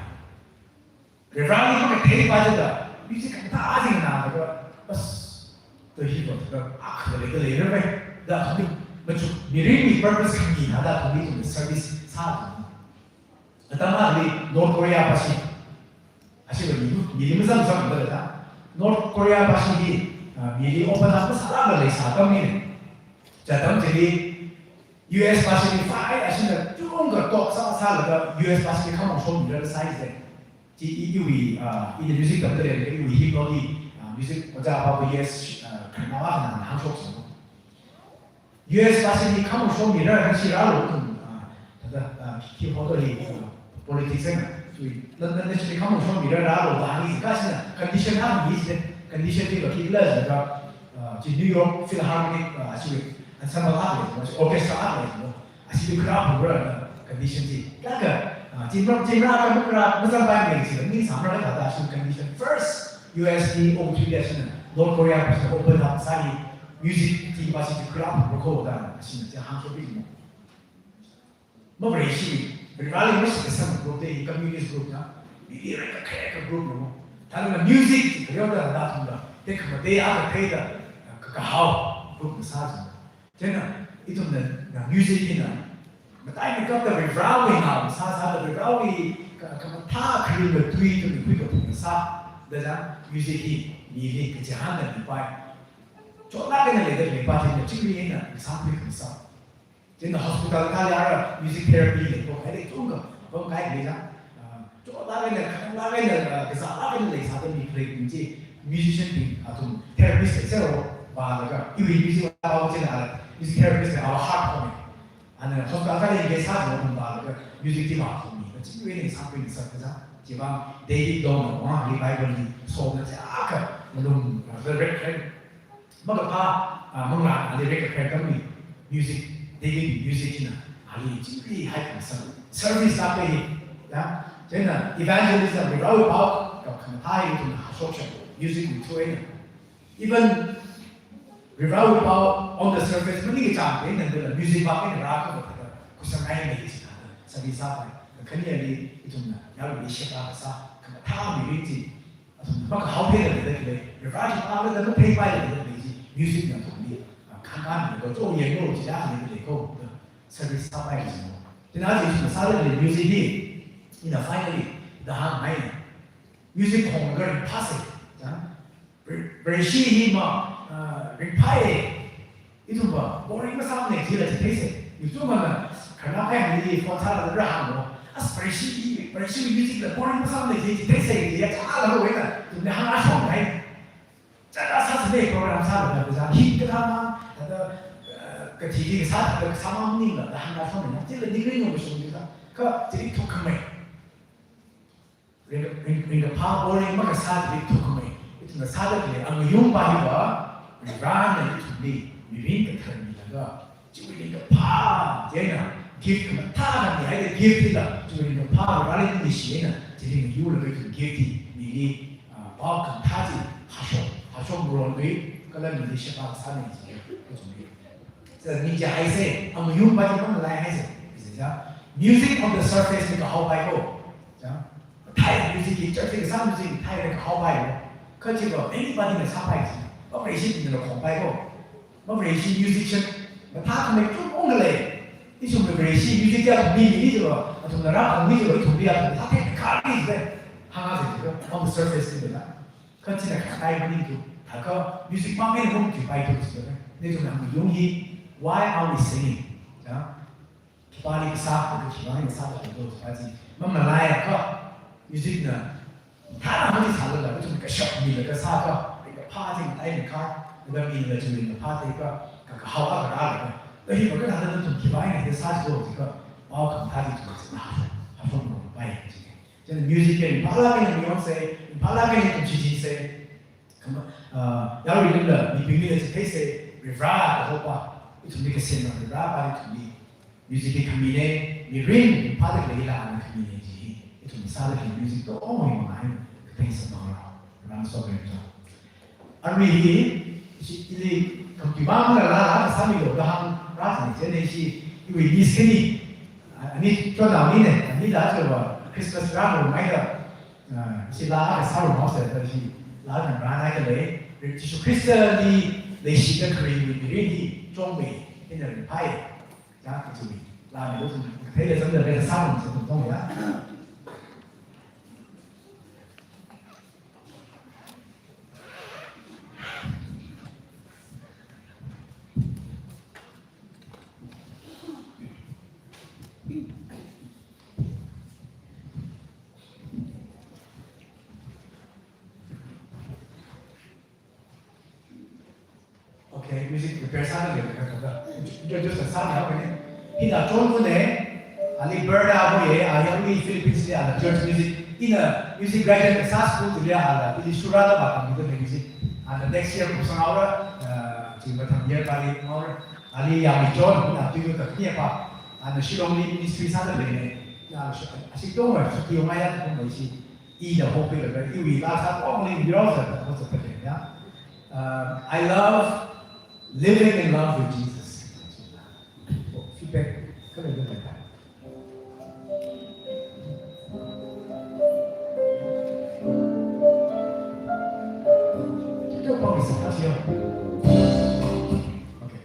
Reverend li makathei pā chida, music khamathā hi nganāngasaka, as, to hi va, da, akha leida leira ve, da, athum machuk, mirinli purpose khami thāda, athumli ithumna service sā athum. Atam akhali North Korea pāshi, ashiva mi, mili mazangzangda lei da. North Korea pāshi hi, ah, mili open up masālākla leisā atam hi. Chi atam chili U S pāshili fai, ashina chungkha talk sā, sālaga U S pāshili khamong shomira sāi se. Chi i, iwui, ah, ina music tamda leilaga iwui himno hi, ah, music ojā pāva U S, ah, khanao akhana hāngshok sāno. U S pāshili khamong shomira, nashi rālo kum, ah, thāda, ah, khi hoda hi, ah, politics eina, chui, na, na, nashili khamong shomira rālo da hāngi, kashina condition akha mi se, condition chi va khi lei jiakha, ah, chi New York Philharmonic, ah, chi ensemble akha lei, chi orchestra akha lei, chi, ah, chi kharā phungra na condition chi. Laga, ah, chi ram, chi ram akha makharā, mazangpai mi chi, ningsāmra thāda chi condition. First, U S li ong tui da shina, North Korea pāshina open up sāi, music chi pāshi chi kharā phungra kho da, shina chi hāngshok pi mo. Mavareshi, Vareli mashitsang group de, communist group na, mili rai kakhare ka group no. Thāda music chi khareo da da thumda, tekhamatei akha theida, ka, kahao group na sā jina. Chieina, ithumna, na music hina, mataimei kapta Varewui ngao sā sāda Varewui ka, khamathā kharing katui ithumna khuikaphunga sāda jang music hi mili kachihānda mipai. Chotlāk eina leida khalei pā china chingri eina kasāngkhui khamsā. Chieina hospital akhali ara music therapy lei ko, khailei chungkha, apam kahai lei jang. Ah, chotlāk eina, khananglāk eina, ah, kazālāk eina leisāda mi khalei bing chi, musician bing, athum therapist lei sero, vālaga, iwui music vāo china, music therapist lei, our heart for me. Ana hospital akhali engage sā jina athum vālaga, music chi vākhami, chingri eina kasāngkhui ngasakka jang. Chiwuivang David Long na wang revival li, so na chaka, malung, ah, red, red, makaphā, ah, manglā, ali rai kakhare atam mi, music, David music china, ali chingri hai khangasak, service la pe hi, ya, chieina evangelism, Varewui pao, ka khamathā hi ithumna hāshok shok, music wui through eina. Even Varewui pao on the surface, maningkachāng eina, nandala music vak eina rākha va thāda, khuisangngai mi hi thāda, service sāpai. Khani ali ithumna yaruili sheba kasā, khamathā mirin chi, athumna makahao phei leida khalei, Vareli pālaga mapheipai leida khalei chi, music na athumli, ah, khangkān leida, cho yanglu chida khalei khalei ko, service sāpai chi no. Chieina chi ithumna sāda khalei music hi, ina finally, da hāngmei. Music khonglaga ringphāsei, chang. Vareshi hi ma, ah, ringphāya, ithumva boring masāmana jila chitheisei. Yuchumana, khararnao akhali phone sālaga hānglo. As Vareshi hi, Vareshi music la boring masāmana ji chitheisei, ya chālaga wena, ithumli hānga shong hai. Chāda sāsāne program sālaga, kaja hit kathā ma, thāda, eh, kathi kasā, thāda kasā ma maningla, da hānga shong na, chila ningli nung shong jila, kha chili thukkhamei. Ring, ring, ringkaphā boring makasā chili thukkhamei. Ithumna sāda khalei angayung pa hiva, Varena ithumli mirin kathar milaga, chiwui ringkaphā, chieina gift khamathā khami haida gift hila, chiwui ringkaphā Vareli ningshi eina, chili ngayurlaga ithum gift hi mili, ah, pao khamathā chi hashok, hashok maronwui, kala mili sheba kasāna chi, ithumli. Chieina mi chi haisei, angayung pa chi mamalai haisei. Chi ja, music on the surface li kahaopai ko. Ja, thai music hi, church li kasā music hi thai kahaopai ko. Kha chiva anybody na sāpai chi. Mavareshi bingna khongpai ko. Mavareshi musician, mathākhamei chungkha lei. Ithumna Vareshi music ya mi mi ni chiva, athumna rākhong mi chiva, ithumli ya, athumna thāthei kha ni chiva. Hānga chi chiva, on the surface li na. Kha china khatai maningthu, thākha music mang eina mungthuipaithu chiva. Ni ithumna angayung hi, why are we singing? Ja? Khipāli kasā, khipāli kasā, khipāli kasā chi. Mamalaiakha, music na, thāda mali sālala, ithum kashap milaga sākha, ringkaphā chi matai mikha, ithum milaga chi ringkaphā theiakha, ka kahao akha rālaga. Lahi pa kathāda ithum khipāli kasā chi to chiakha, pao khamathā chi ithum chi na, hashok maronpai chi. Chieina music hi, Imphala eina miyon sei, Imphala eina ithum chi chi sei. Khama, ah, yarui limla, mibingli la chitheisei, Vare kahopa, ithumli kasem Vare pa ithumli. Music hi khamine, mirin, phāda khalei hila ana khamine chi hi. Ithum sāda khalei music to ong hi mangai, kathei sa mangra, Varena sokhami to. Arui hi, chi ili, khamtui bang la la, la, sāmilo, da hāngra chi, chieina chi, iwui niece khani, ah, ani, chonao ni ne, ani da chiva, Christmas rāngaromaida, ah, chi la kasā ro mao se da chi, la ngarānai khalei, Jishu Khristali leishida khaleiwui mirin hi chungmei, ina ringphāya, ya, kachi mi. La mi lo tum, katheila zangda le sā ro mao se tum tong ya. Okay, music prepare sāda leikha, introduce sāda leikha ne. Hina John Moon ne, ali Berna Moon ye, a yarui Philippines li ala church music. Ina music graduate kasā school chili ala, ili Shura da ba kami da music. Ala next year kupsang haora, uh, chi mathang year kali haora. Ali ya mi John, ina tuyu ka kini pa. Ana Shillong li ministry sāda lei ne. Ya, ashi tong wa, shi tong wa ya tong wa shi. Ina hokhuilaga, iwui la sākhangai mirin sāda, hokhuilaga, ya. Um, I love living in love with Jesus. Feedback, khalei khalei. Kyo pa mi sa, kasi yo. Okay.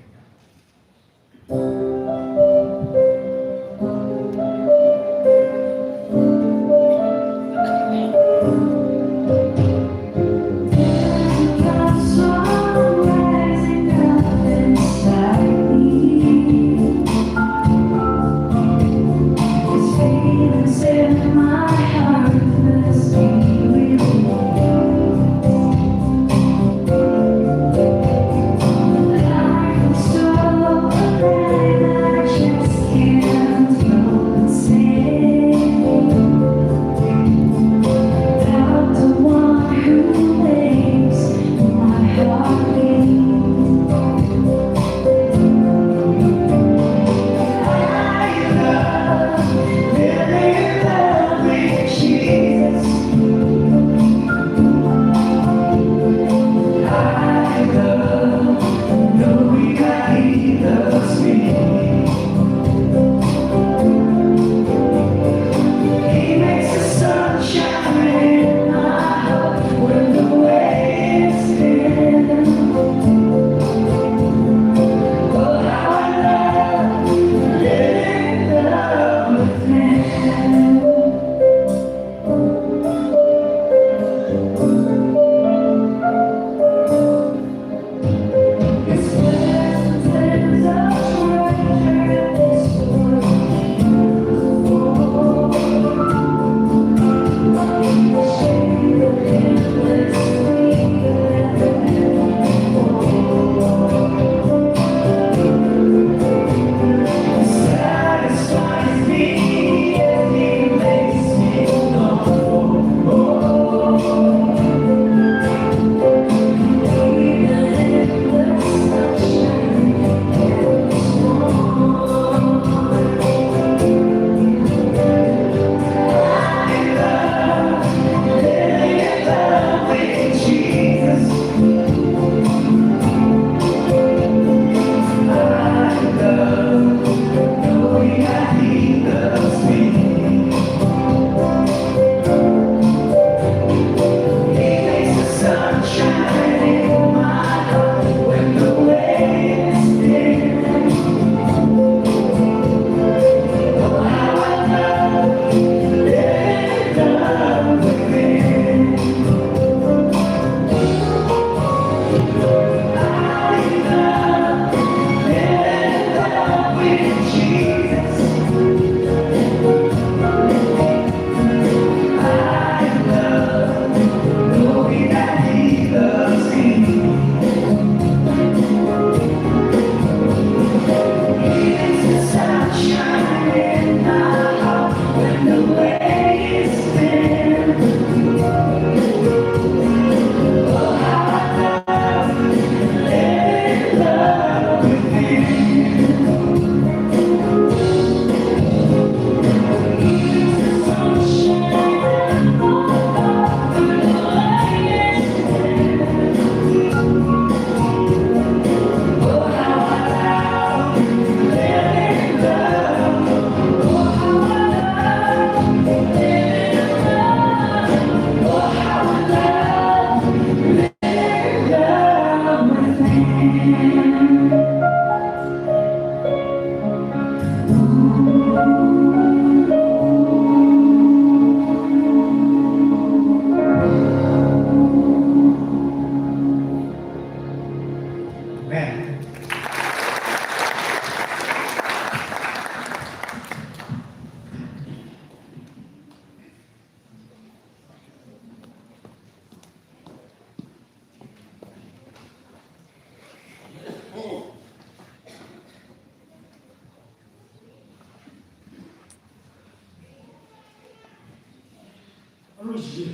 Arui chi,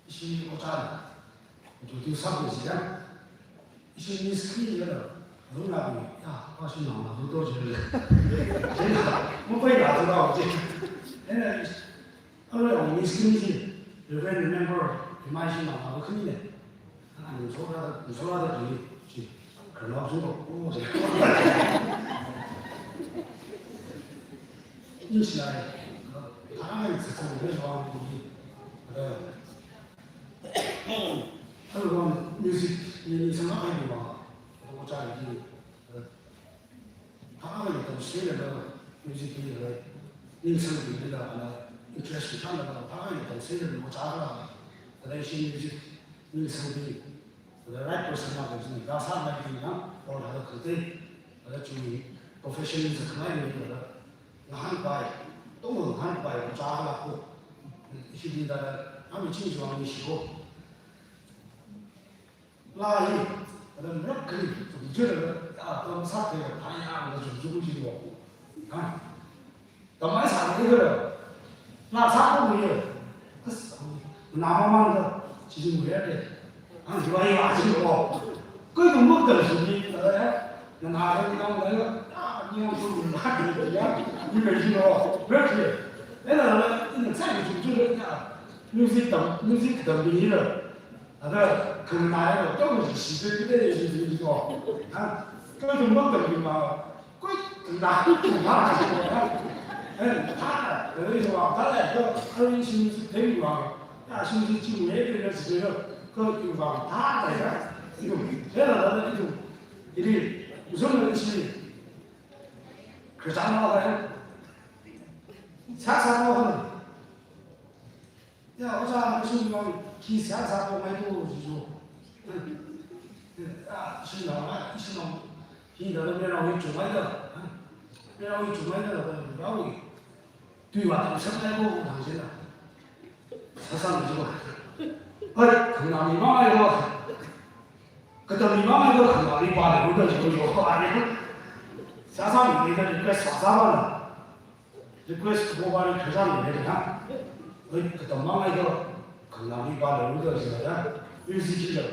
ishi ojā, introduce sāmi chi ya. Ishi Miss Key ya la, lungna bi, ya, pa shi nang na bu to je le. Je na, mo pai na to da je. Ena, arui ang Miss Key chi, Reverend Member, imai shi nang na bu khani le. Ani soda, soda da ji, ji, kharnao jung ko, o, ji. Ni shi ai, tharang ai tsa tsa ni wang ni, eh, arui wang music, ni, ni sanga ai ni wang, o cha ni, eh, Thāda tamsālala, music hi ningsangbingla, ana interest kasāla, thāda tamsālala, mo chāla, thāda ishi music ningsangbing, thāda right person la, thāda sālaga, or thāda khatai, thāda chi professional sākhangai, thāda ngahānpai, tong ngahānpai, mo chāla ko, ishi thāda, ami ching juang ni shiko. Laa hi, thāda mrak kali, chum chum thāda, ya, tam sāthei, thāya, na chum chum chi lo. Ha? Tam mai sāthei thāda, laa sāthei thāda. As, na mamang thāda, chi chum ya de. Ha, chi wa ya, chi lo. Koi tu muk thāda chi ni, thāda ya. Na na thāda ni thāda ya, ya, ni yang chum chum na, ya, ni me chi lo. Mrak kali. Ena thāda, ina sai chum chum ya. Music tam, music tam bi ni lo. Thāda, khanganāya lo, kyo mashi shi shi de de shi shi shi ko. Ha? Kyo tum bang tam bi ma, koi na tum ma shi ko, ha? Eh, ha, eh, shi wa, thāda, kyo, kyo shi shi de bi ma. Ya, shi shi chi me de de shi de, kyo yu wa, thāda ya. Yu, de la, thāda, yu. Ili, uzum na shi. Khristan ma, ha? Sa sa ma, ha? Ya, ojā, ishi nong, khi sāsā ko mai to, jijo. Ya, ishi nong, ishi nong, khi da me nong, hi chungmai da. Me nong, hi chungmai da, da, da, da. Tui wa tam sāmai ko, nang jina. Sāsā mi jo. Ai, khangnā mi mamai ko. Katam mi mamai ko, khangnā mi pa le, ko da, jijo, jo, ko, ai. Sāsā mi, da, request sāsā ba na. Request ko ba ni khajang ne na. Oi, katam mang ai do, khangnā mi ba lo do jina ya. Music ji lo.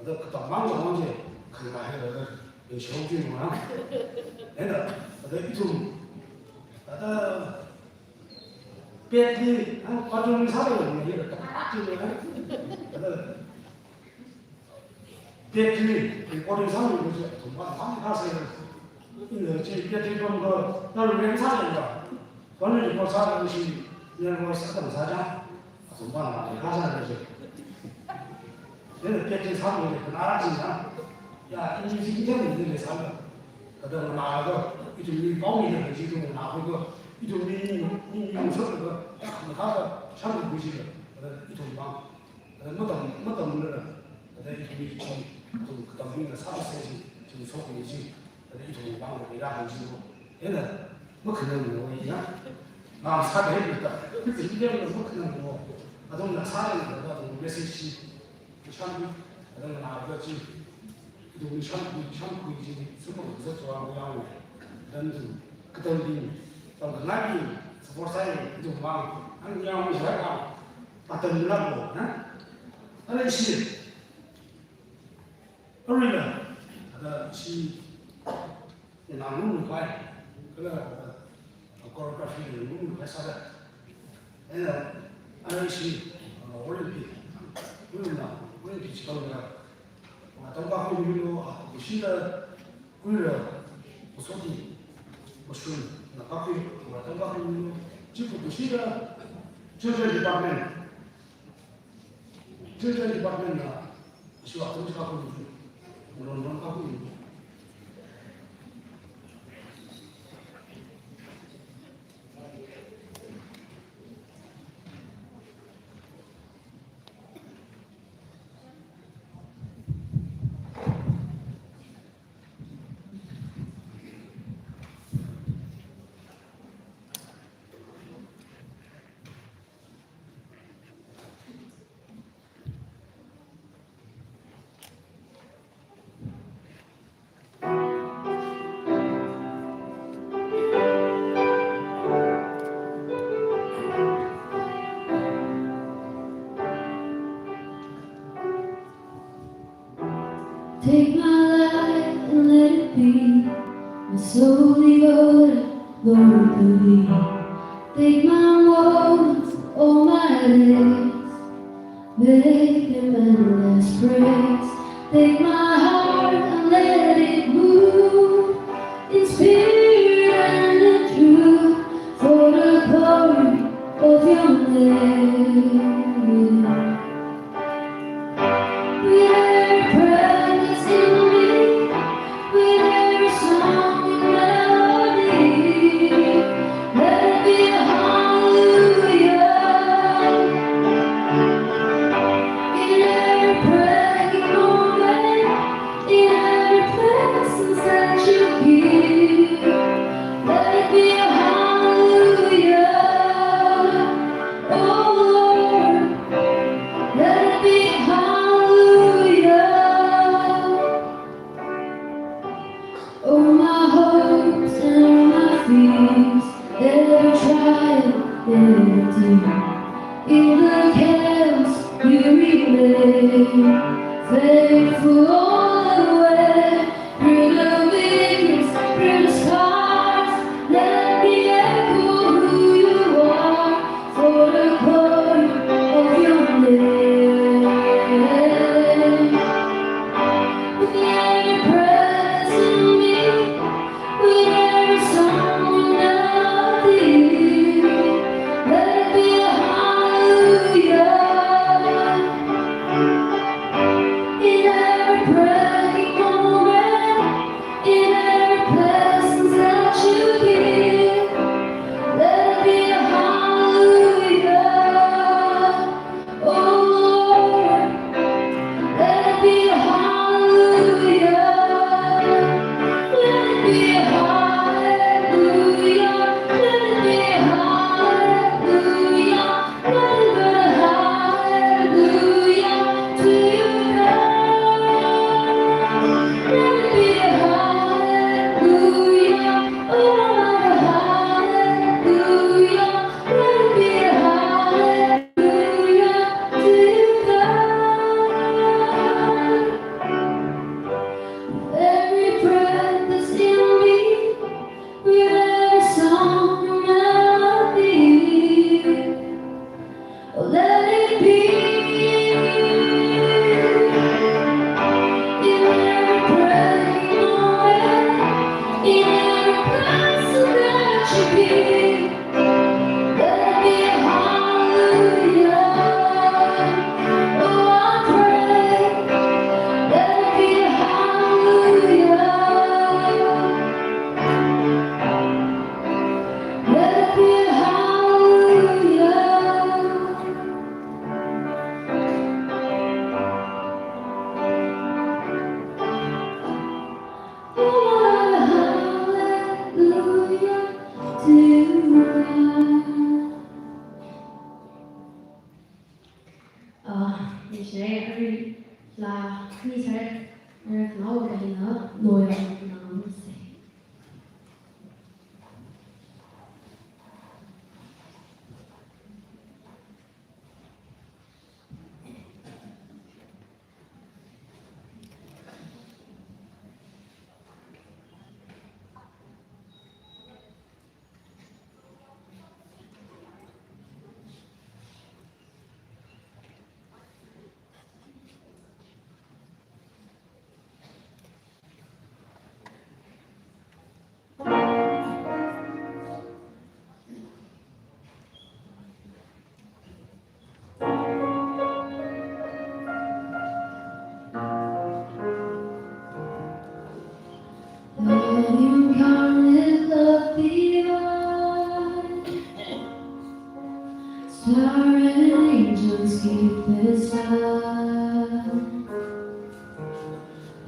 Ado katam mang lo mang je, khangnā he lo do. Ni shong ji mo na. Ena, ado ithum. Ado pet ni, ang patron ni sa lo ni, ado katam ji mo na. Ado Battery, recording sāmi kaji, athum pāng pāng kasā. Ina chi battery pam ko, na recording sāmi ka. Kani recording sāmi shi, ni recording sāmi sāja. Athum pāng pāng kasā kaji. Ina battery sāmi ni, kana chi na. Ya, ini music ni ni sāmi. Kada mana ko, itu ni pau ni ni itu mana ko, itu ni ni ni ni so ko, ya, maka ko, sāmi ko shi ko. Kada itu pāng. Thāda matam, matamlala, thāda ithumwui chi, ithum katambingna sāsā chi, chi shokmi chi, thāda ithumwui vangla leira hāng chi lo. Ena, makhanang lo ya. Ngam sāda hi ta. Ithumwui vangla makhanang lo. Athumna sāda hi ta, athum message chi. Shan, thāda ngana da chi. Ithum shānkhui, shānkhui chi, sumang zatwa mayang. Thāda ithum, katambing, tamkhangaibing, support sāi, ithum mang, ang yang mi shai mang, atam lak lo, na? Ana ishi, arui la, thāda ishi, ina nung nung pai, kala, choreography nung nung pai sāda. Ena, ana ishi, uh, Olympic, Olympic, Olympic chikang na, uh, tangpa hui hui lo, uh, kushida, kuira, kusoti, kushun, na pa hui, uh, tangpa hui hui lo, chipu kushida, children department, children department na, ishi wa tangpa hui hui, ron ron pa hui hui. Take my life and let it be my soul devoted, Lord, to thee. Take my moments, all my days, make them endless praise. Take my heart and let it move in spirit and in truth for the glory of your name. With every breath that's in me, with every song and melody, let it be a hallelujah. In every breaking moment, in every blessing that you give, let it be a hallelujah. Oh Lord, let it be a hallelujah. All my hopes and all my fears, every trial, every tear, in the chaos you remain faithful all the way. Through the victories, through the scars, let me echo who you are for the glory of your name. With every breath in me, with every song and melody, let it be a hallelujah. In every breaking moment, in every blessing that you give, let it be a hallelujah. Oh Lord, let it be a hallelujah. Let it be a hallelujah. Let it be a hallelujah. Let it be a hallelujah to you, God. Let it be a hallelujah. Oh, what a hallelujah. Let it be a hallelujah to you, God. Every breath that's in me, with every song and melody, let it be. In every breaking moment, in every blessing that you give, let it be a hallelujah. Oh, I pray, let it be a hallelujah. Let it be a hallelujah. Oh, what a hallelujah to God. Ah, ni share, arui la, ni share, arui nao kahina, loya, nao se. Lord incarnate, love divine, star and angels give their sound.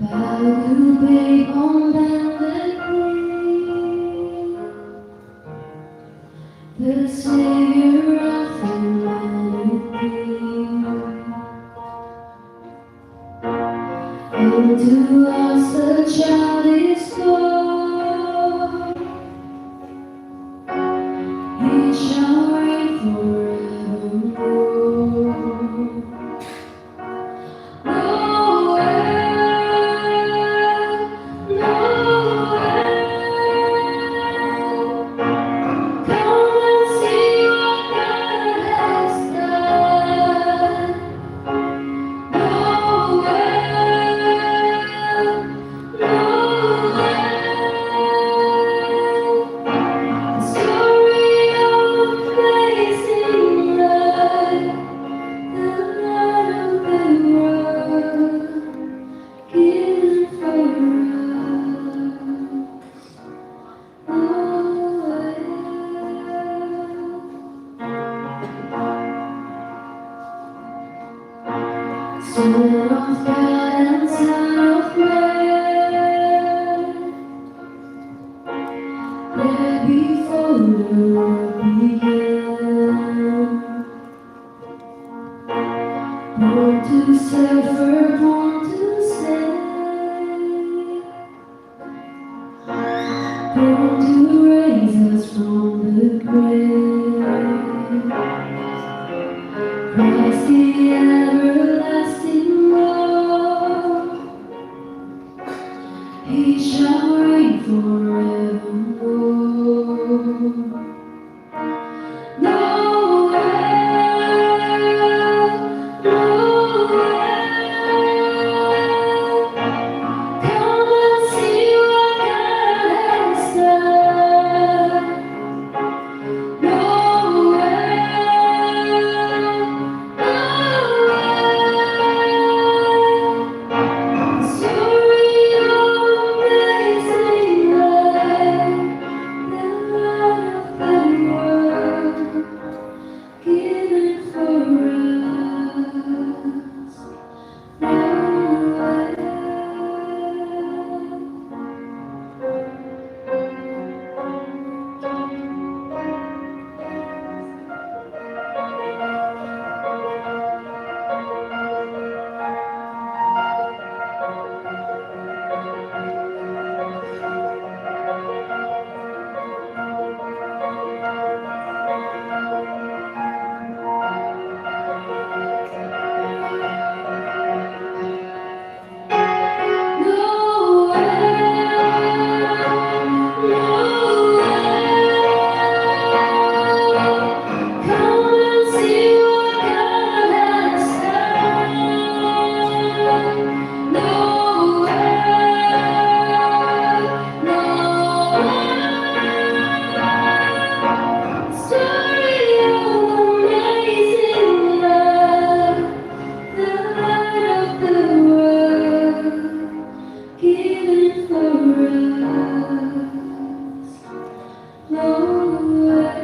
Bow to babe on bended knee, the Savior of humanity. Unto us a child is born, he shall reign forevermore. Son of God and Son of Man, there before the world began. Born to suffer, born to save, born to raise us from the grave. Christ the everlasting Lord, He shall reign forevermore. Noel, Noel, come and see what God has done. Noel, Noel, story of amazing love, the light of the world, given for us. Noel. Story of amazing love, the light of the world, given for us. Noel.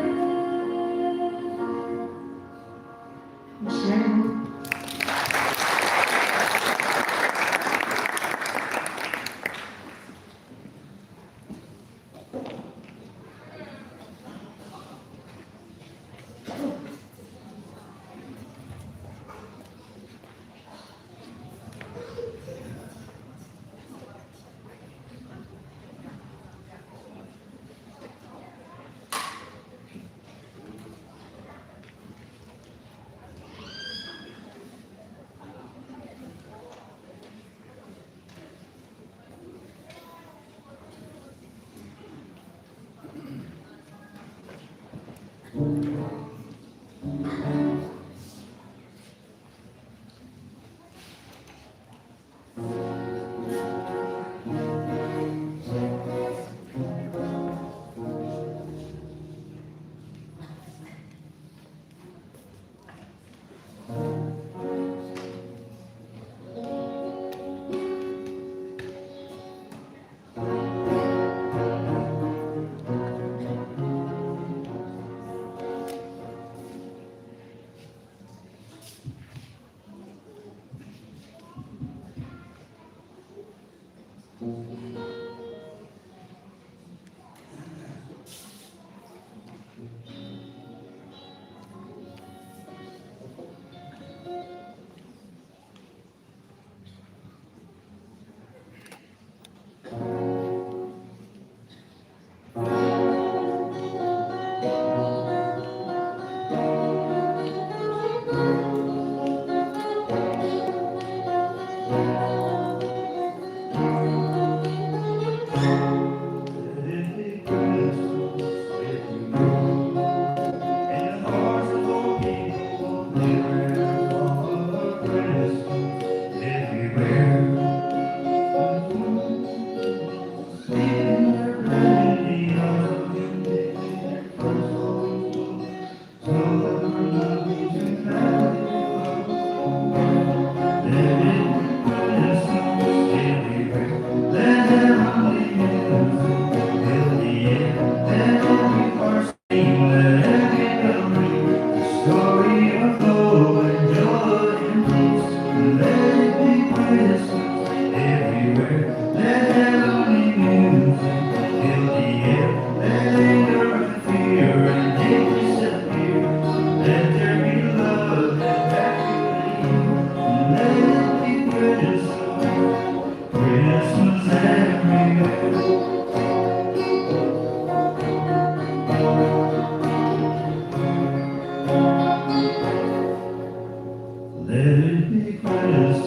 Let it be Christmas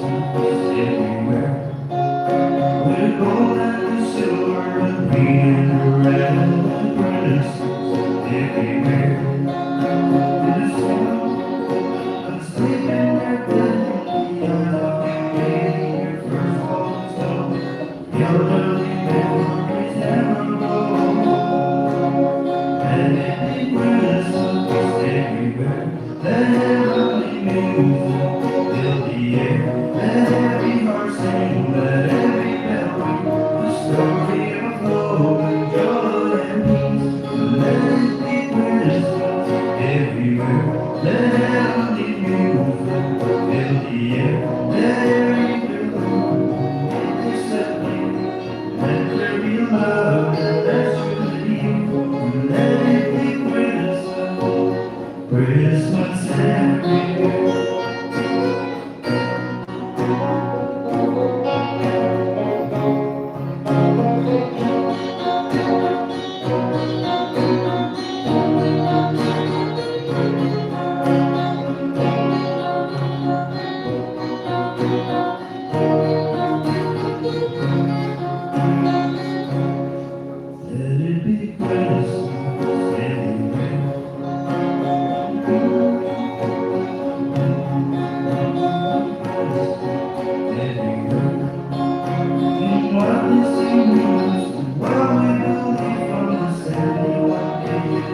everywhere. We're gold and silver and green and red. Christmas everywhere. In the snow, I'm sleeping at the end of the day. Your first cold stone. Your early memories never go. Let it be Christmas everywhere. Let heavenly music fill the air. Let every heart sing, let every bell ring. The story of love and joy and peace. Let it be Christmas everywhere. Let heavenly music fill the air. Let every bell ring. Let it disappear. Let there be love and let unity. Let it be Christmas. Christmas everywhere. Let it be Christmas everywhere. Everywhere. In what we see, what we believe from the same one day.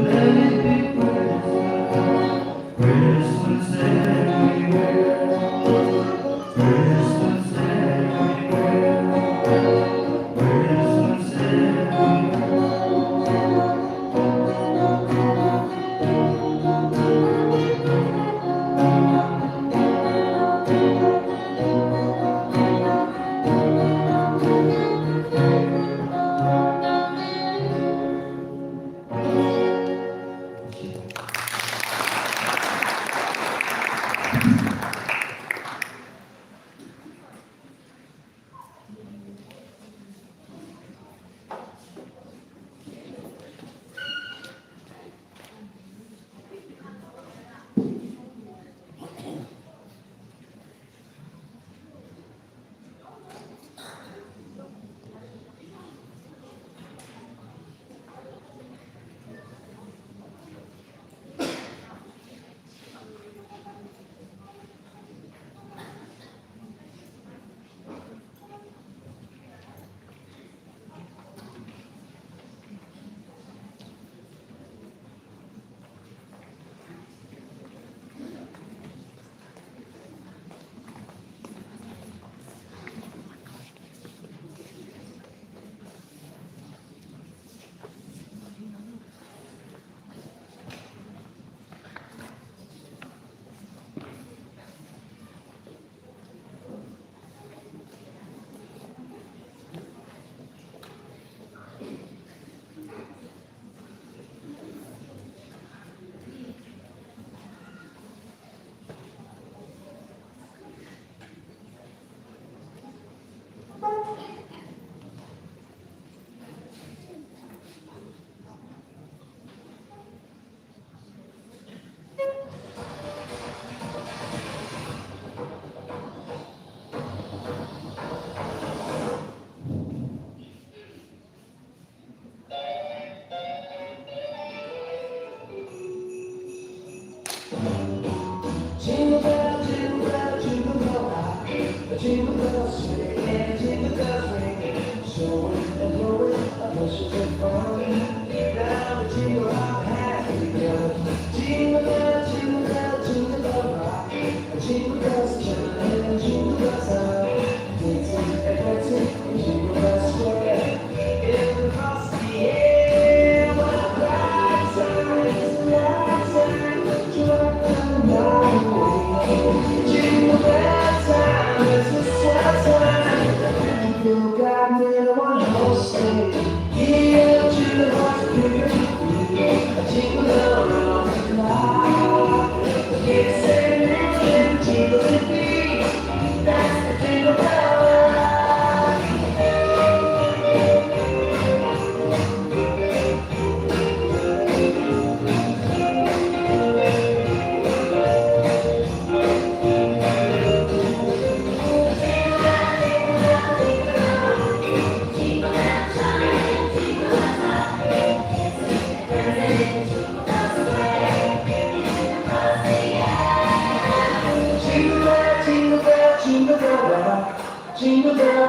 Let it be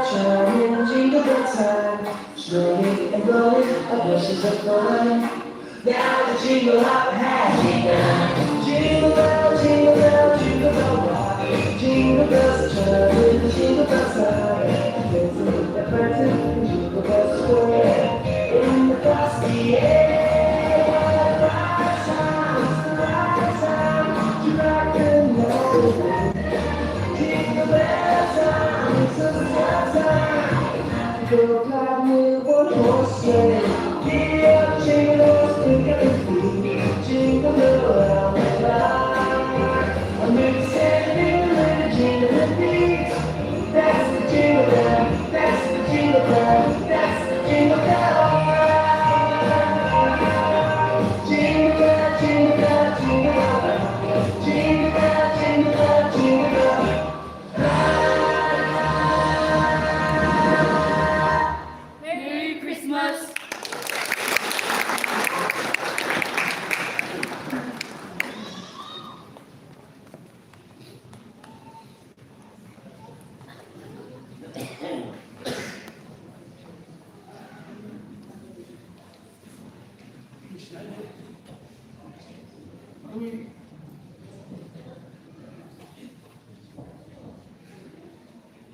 Chiming, jingle bell time, slowly and rolling, our wishes are fine. Now the jingle hop has begun. Jingle bell, jingle bell, jingle bell rock. Jingle bells are chiming, jingle bells are ringing. Dancing with the friends in jingle bell square. In the frosty air, the bright sounds, the bright sounds, to rock the night away. Jingle bell time, it's a sad time. Go glad in one horse sleigh. Jingle bells, jingle bells, jingle around the clock. A mix and mingle and a jingling beat. That's the jingle bell, that's the jingle bell, that's the jingle bell. Jingle bell, jingle bell, jingle bell. Jingle bell, jingle bell, jingle bell. Merry Christmas!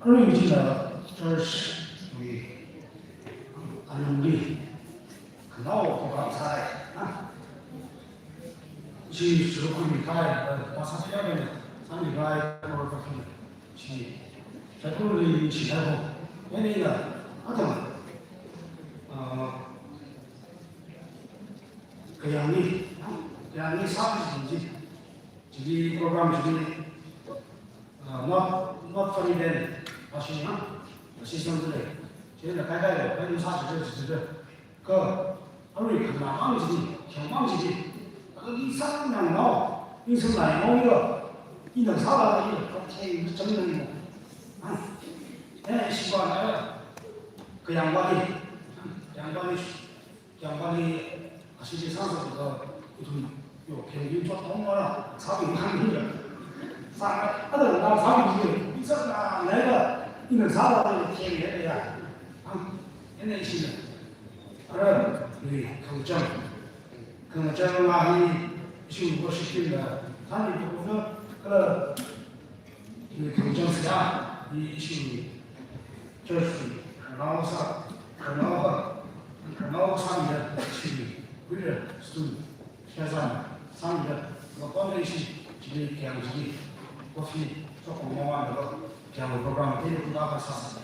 Arui china church wui anungli khanao program sāi, ha? Chi church wui kai, eh, pastor ya de, sāni kai, or ka phi, chi, church wui chi ya ko. Ani na, atam, ah, kayāngli, kayāngli sāki ji. Chili program chili, ah, not, not funny then, ashi, ha? Ashi samdalei. Chili na kai kai lei, kai ni sā chili, chili. Kha, arui khanamang chili, khanamang chili. Kha ni sānganao, ni sāngai mong yo. Ina sāla yo, kha thei ni chang ni mo. Ha? Eh, shiba na, kayāng bali, kayāng bali. Yangpali, ashi chi sāsā kathā, ithum, yo, khen yu chot thong mara, sābi khang yu ya. Sā, ada na sābi yu, ithum na, na ya, ina sāla da khen ya ya. Ang, ina ishi na. Ara, ni, khangchang. Khangchang la hi, ishi worship team la, thani ko na, kala, Iwui khangchang sāya, i ishi church wui khanao sā, khanao ha, khanao sāmida ishi wui student, shazan sāmida, mapam da ishi chili kayāng chili, coffee, chokong mawan da kayāng program te da kha sāsā.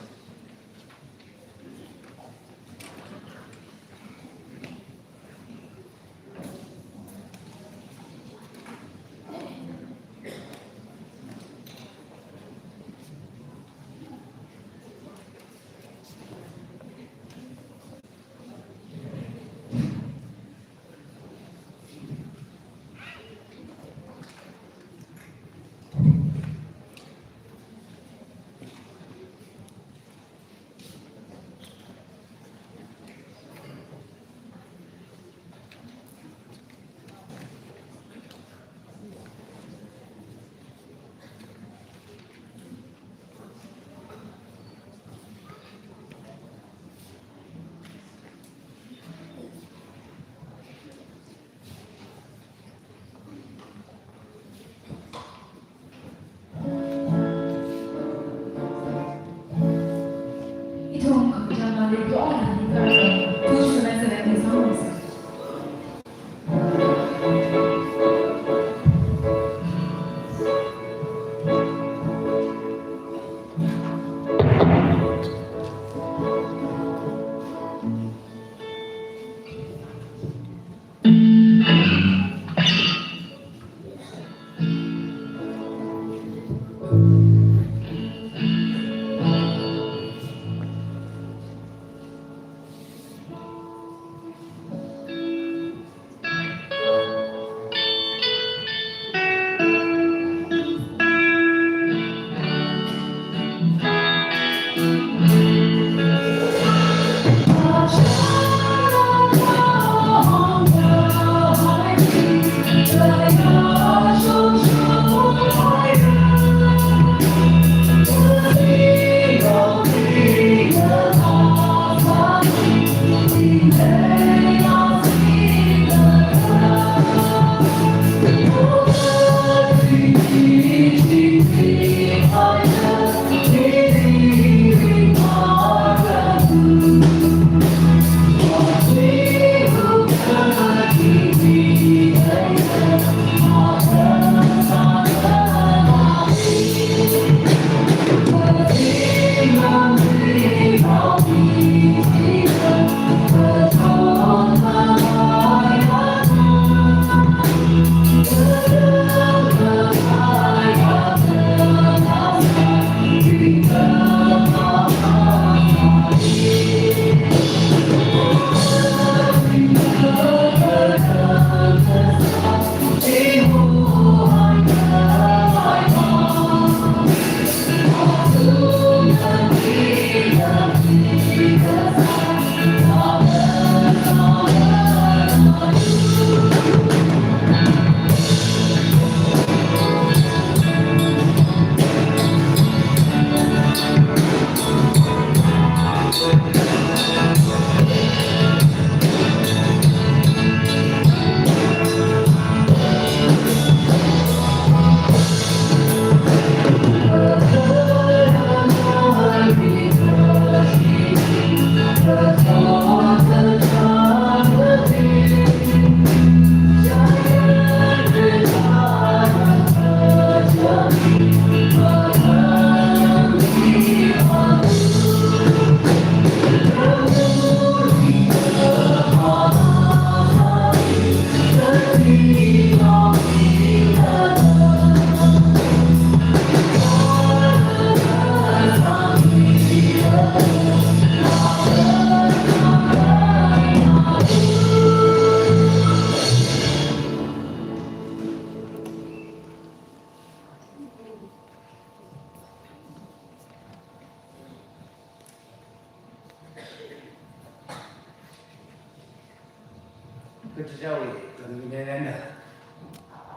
Chichawi, kami nene na.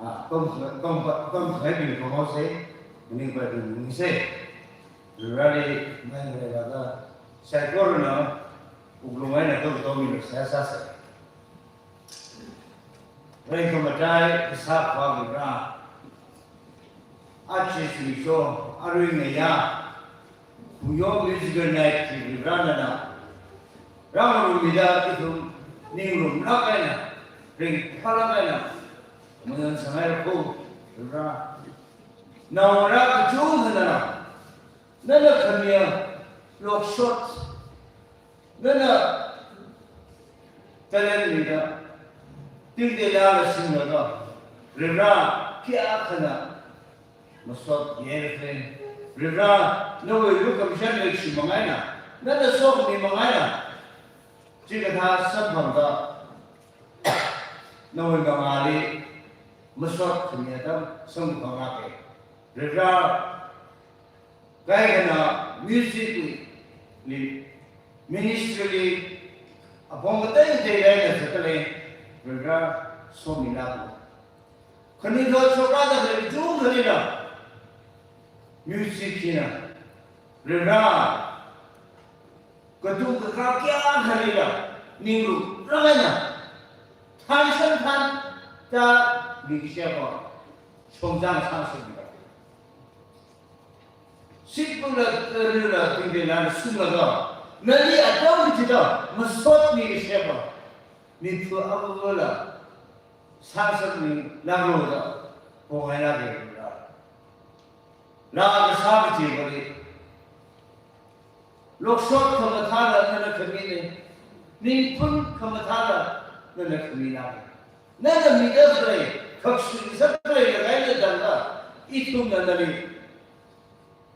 Ah, kom, kom, kom, kom, bing kom se, bing pa bing se. Rali, mai mai laga, saikorana, wuklung eina tom tom mi sa sa sa. Rai khamatai, sa pa mi ra. Achi sui so, arui ngayā. Khuyo Musical Night chi Varena na. Rāngarumida ithum ningrumlāk eina, ringphālāk eina, mayon sangai ko, Vare. Naongarā kachungkhana, nana khamiya, lokshot, nana talent mida, tingteilala singlaga, Vare, kayākhana, masot yelfe. Vare, nawui lukhamashan leikashiwui manga eina, nana sokhami manga eina, chikathā samphangda, nawui mangāli masot khami atam samphangda ke. Vare, kaikhana music li, ministry li, apong kateitei leida zatkhalei, Vare, somilāklu. Khanuithot shokrāda khalei kachungkhalila, music hina, Vare, katung kakā kayākhalila, ningrumlāk eina, thanshan than, ta, ningsheba, shongzang sangsheba. Sipula, rila, tingteilala singlaga, nali atam chida, masot ningsheba, miphu avuvula, sāsakmi, ngarokda, pongailāke Vare. Laa kasā kaji Vare. Lokshot khamathāla nana khamine. Ningphun khamathāla nana khamilāke. Nana mida khalei, khaksun sākhalei laga eina tangda, ithumna nali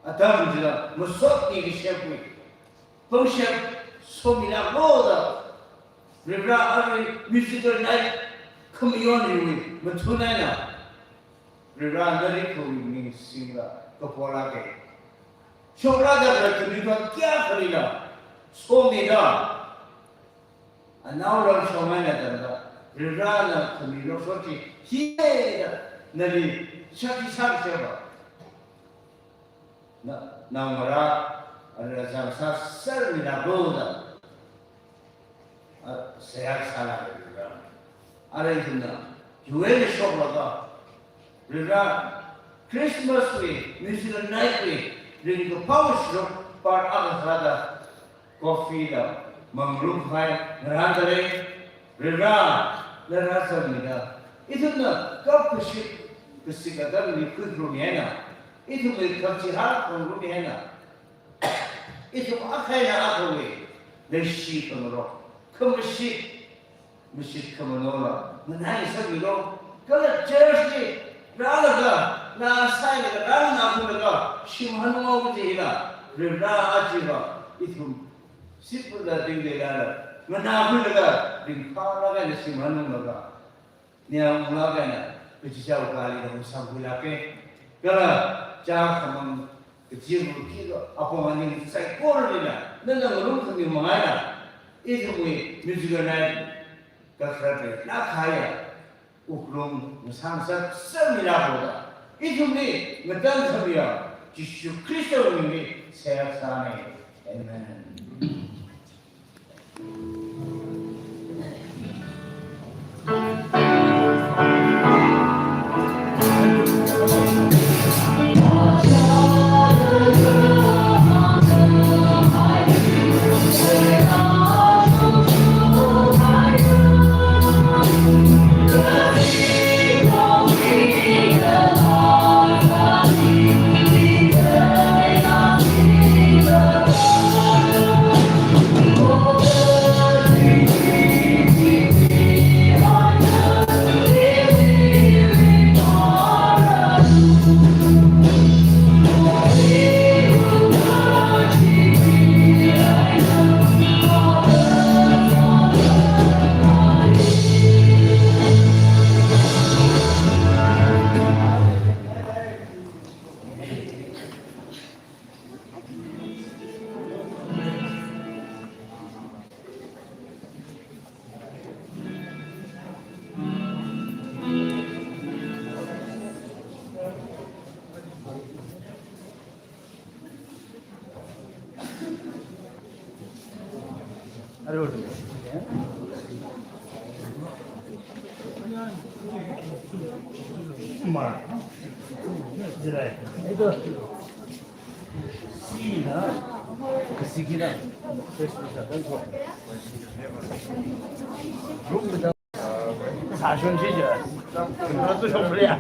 atam chida masot ningsheba. Pangshap somilāklu da, Vare, arui Musical Night khamayon hiwui mathun eina, Vare, nali khawui ming singda kapolāke. Shokrāda khalei khanuithot kayākhalila, somida, anao lam shong eina tangda, Varena khami lokshot chi, hida, nali shakti sāsheba. Na, naongarā, ara zang sāsermilāklu da. A, seihā sālāke Vare. Ara ithumna, U N shoklaga, Vare, Christmas wui, Musical Night wui, ringkaphā shuruk part akha sāda, coffee la, manglum phai, ngarān dalei, Vare, ngarā sāmida. Ithumna kapkashi, kashi katamli khuirummi eina. Ithumwui khangachee hāngrummi eina. Ithum akha eina akhawui, leishi khangarok, khamashit, mashit khamanola, nganai sāmilu, kala church li, rālaga, ngasailaga, rānakhuilaga, shim hanunghaowa jila, Vare achiva, ithum, sipula tingteilala, nganākhuilaga, ringphālaga eina shim hanunglaga, nianglaga eina, kachichāwui kali da samkhuilāke. Kala, chākhamang, kachiva̱ khi da, apong aning saikoralila, nana ngarumkhami manga eina, ithumwui Musical Night, kakhalatli, nana khayā, wuklung, ngasang sāsermilāklu da. Ithumli, ngatangkhamiya, Jishu Khristawui mingli, seihā sāne. Amen. Ma. Jirai. Ito. Sina. Kasikina. Sāshun shi ja. Ratu shomriya.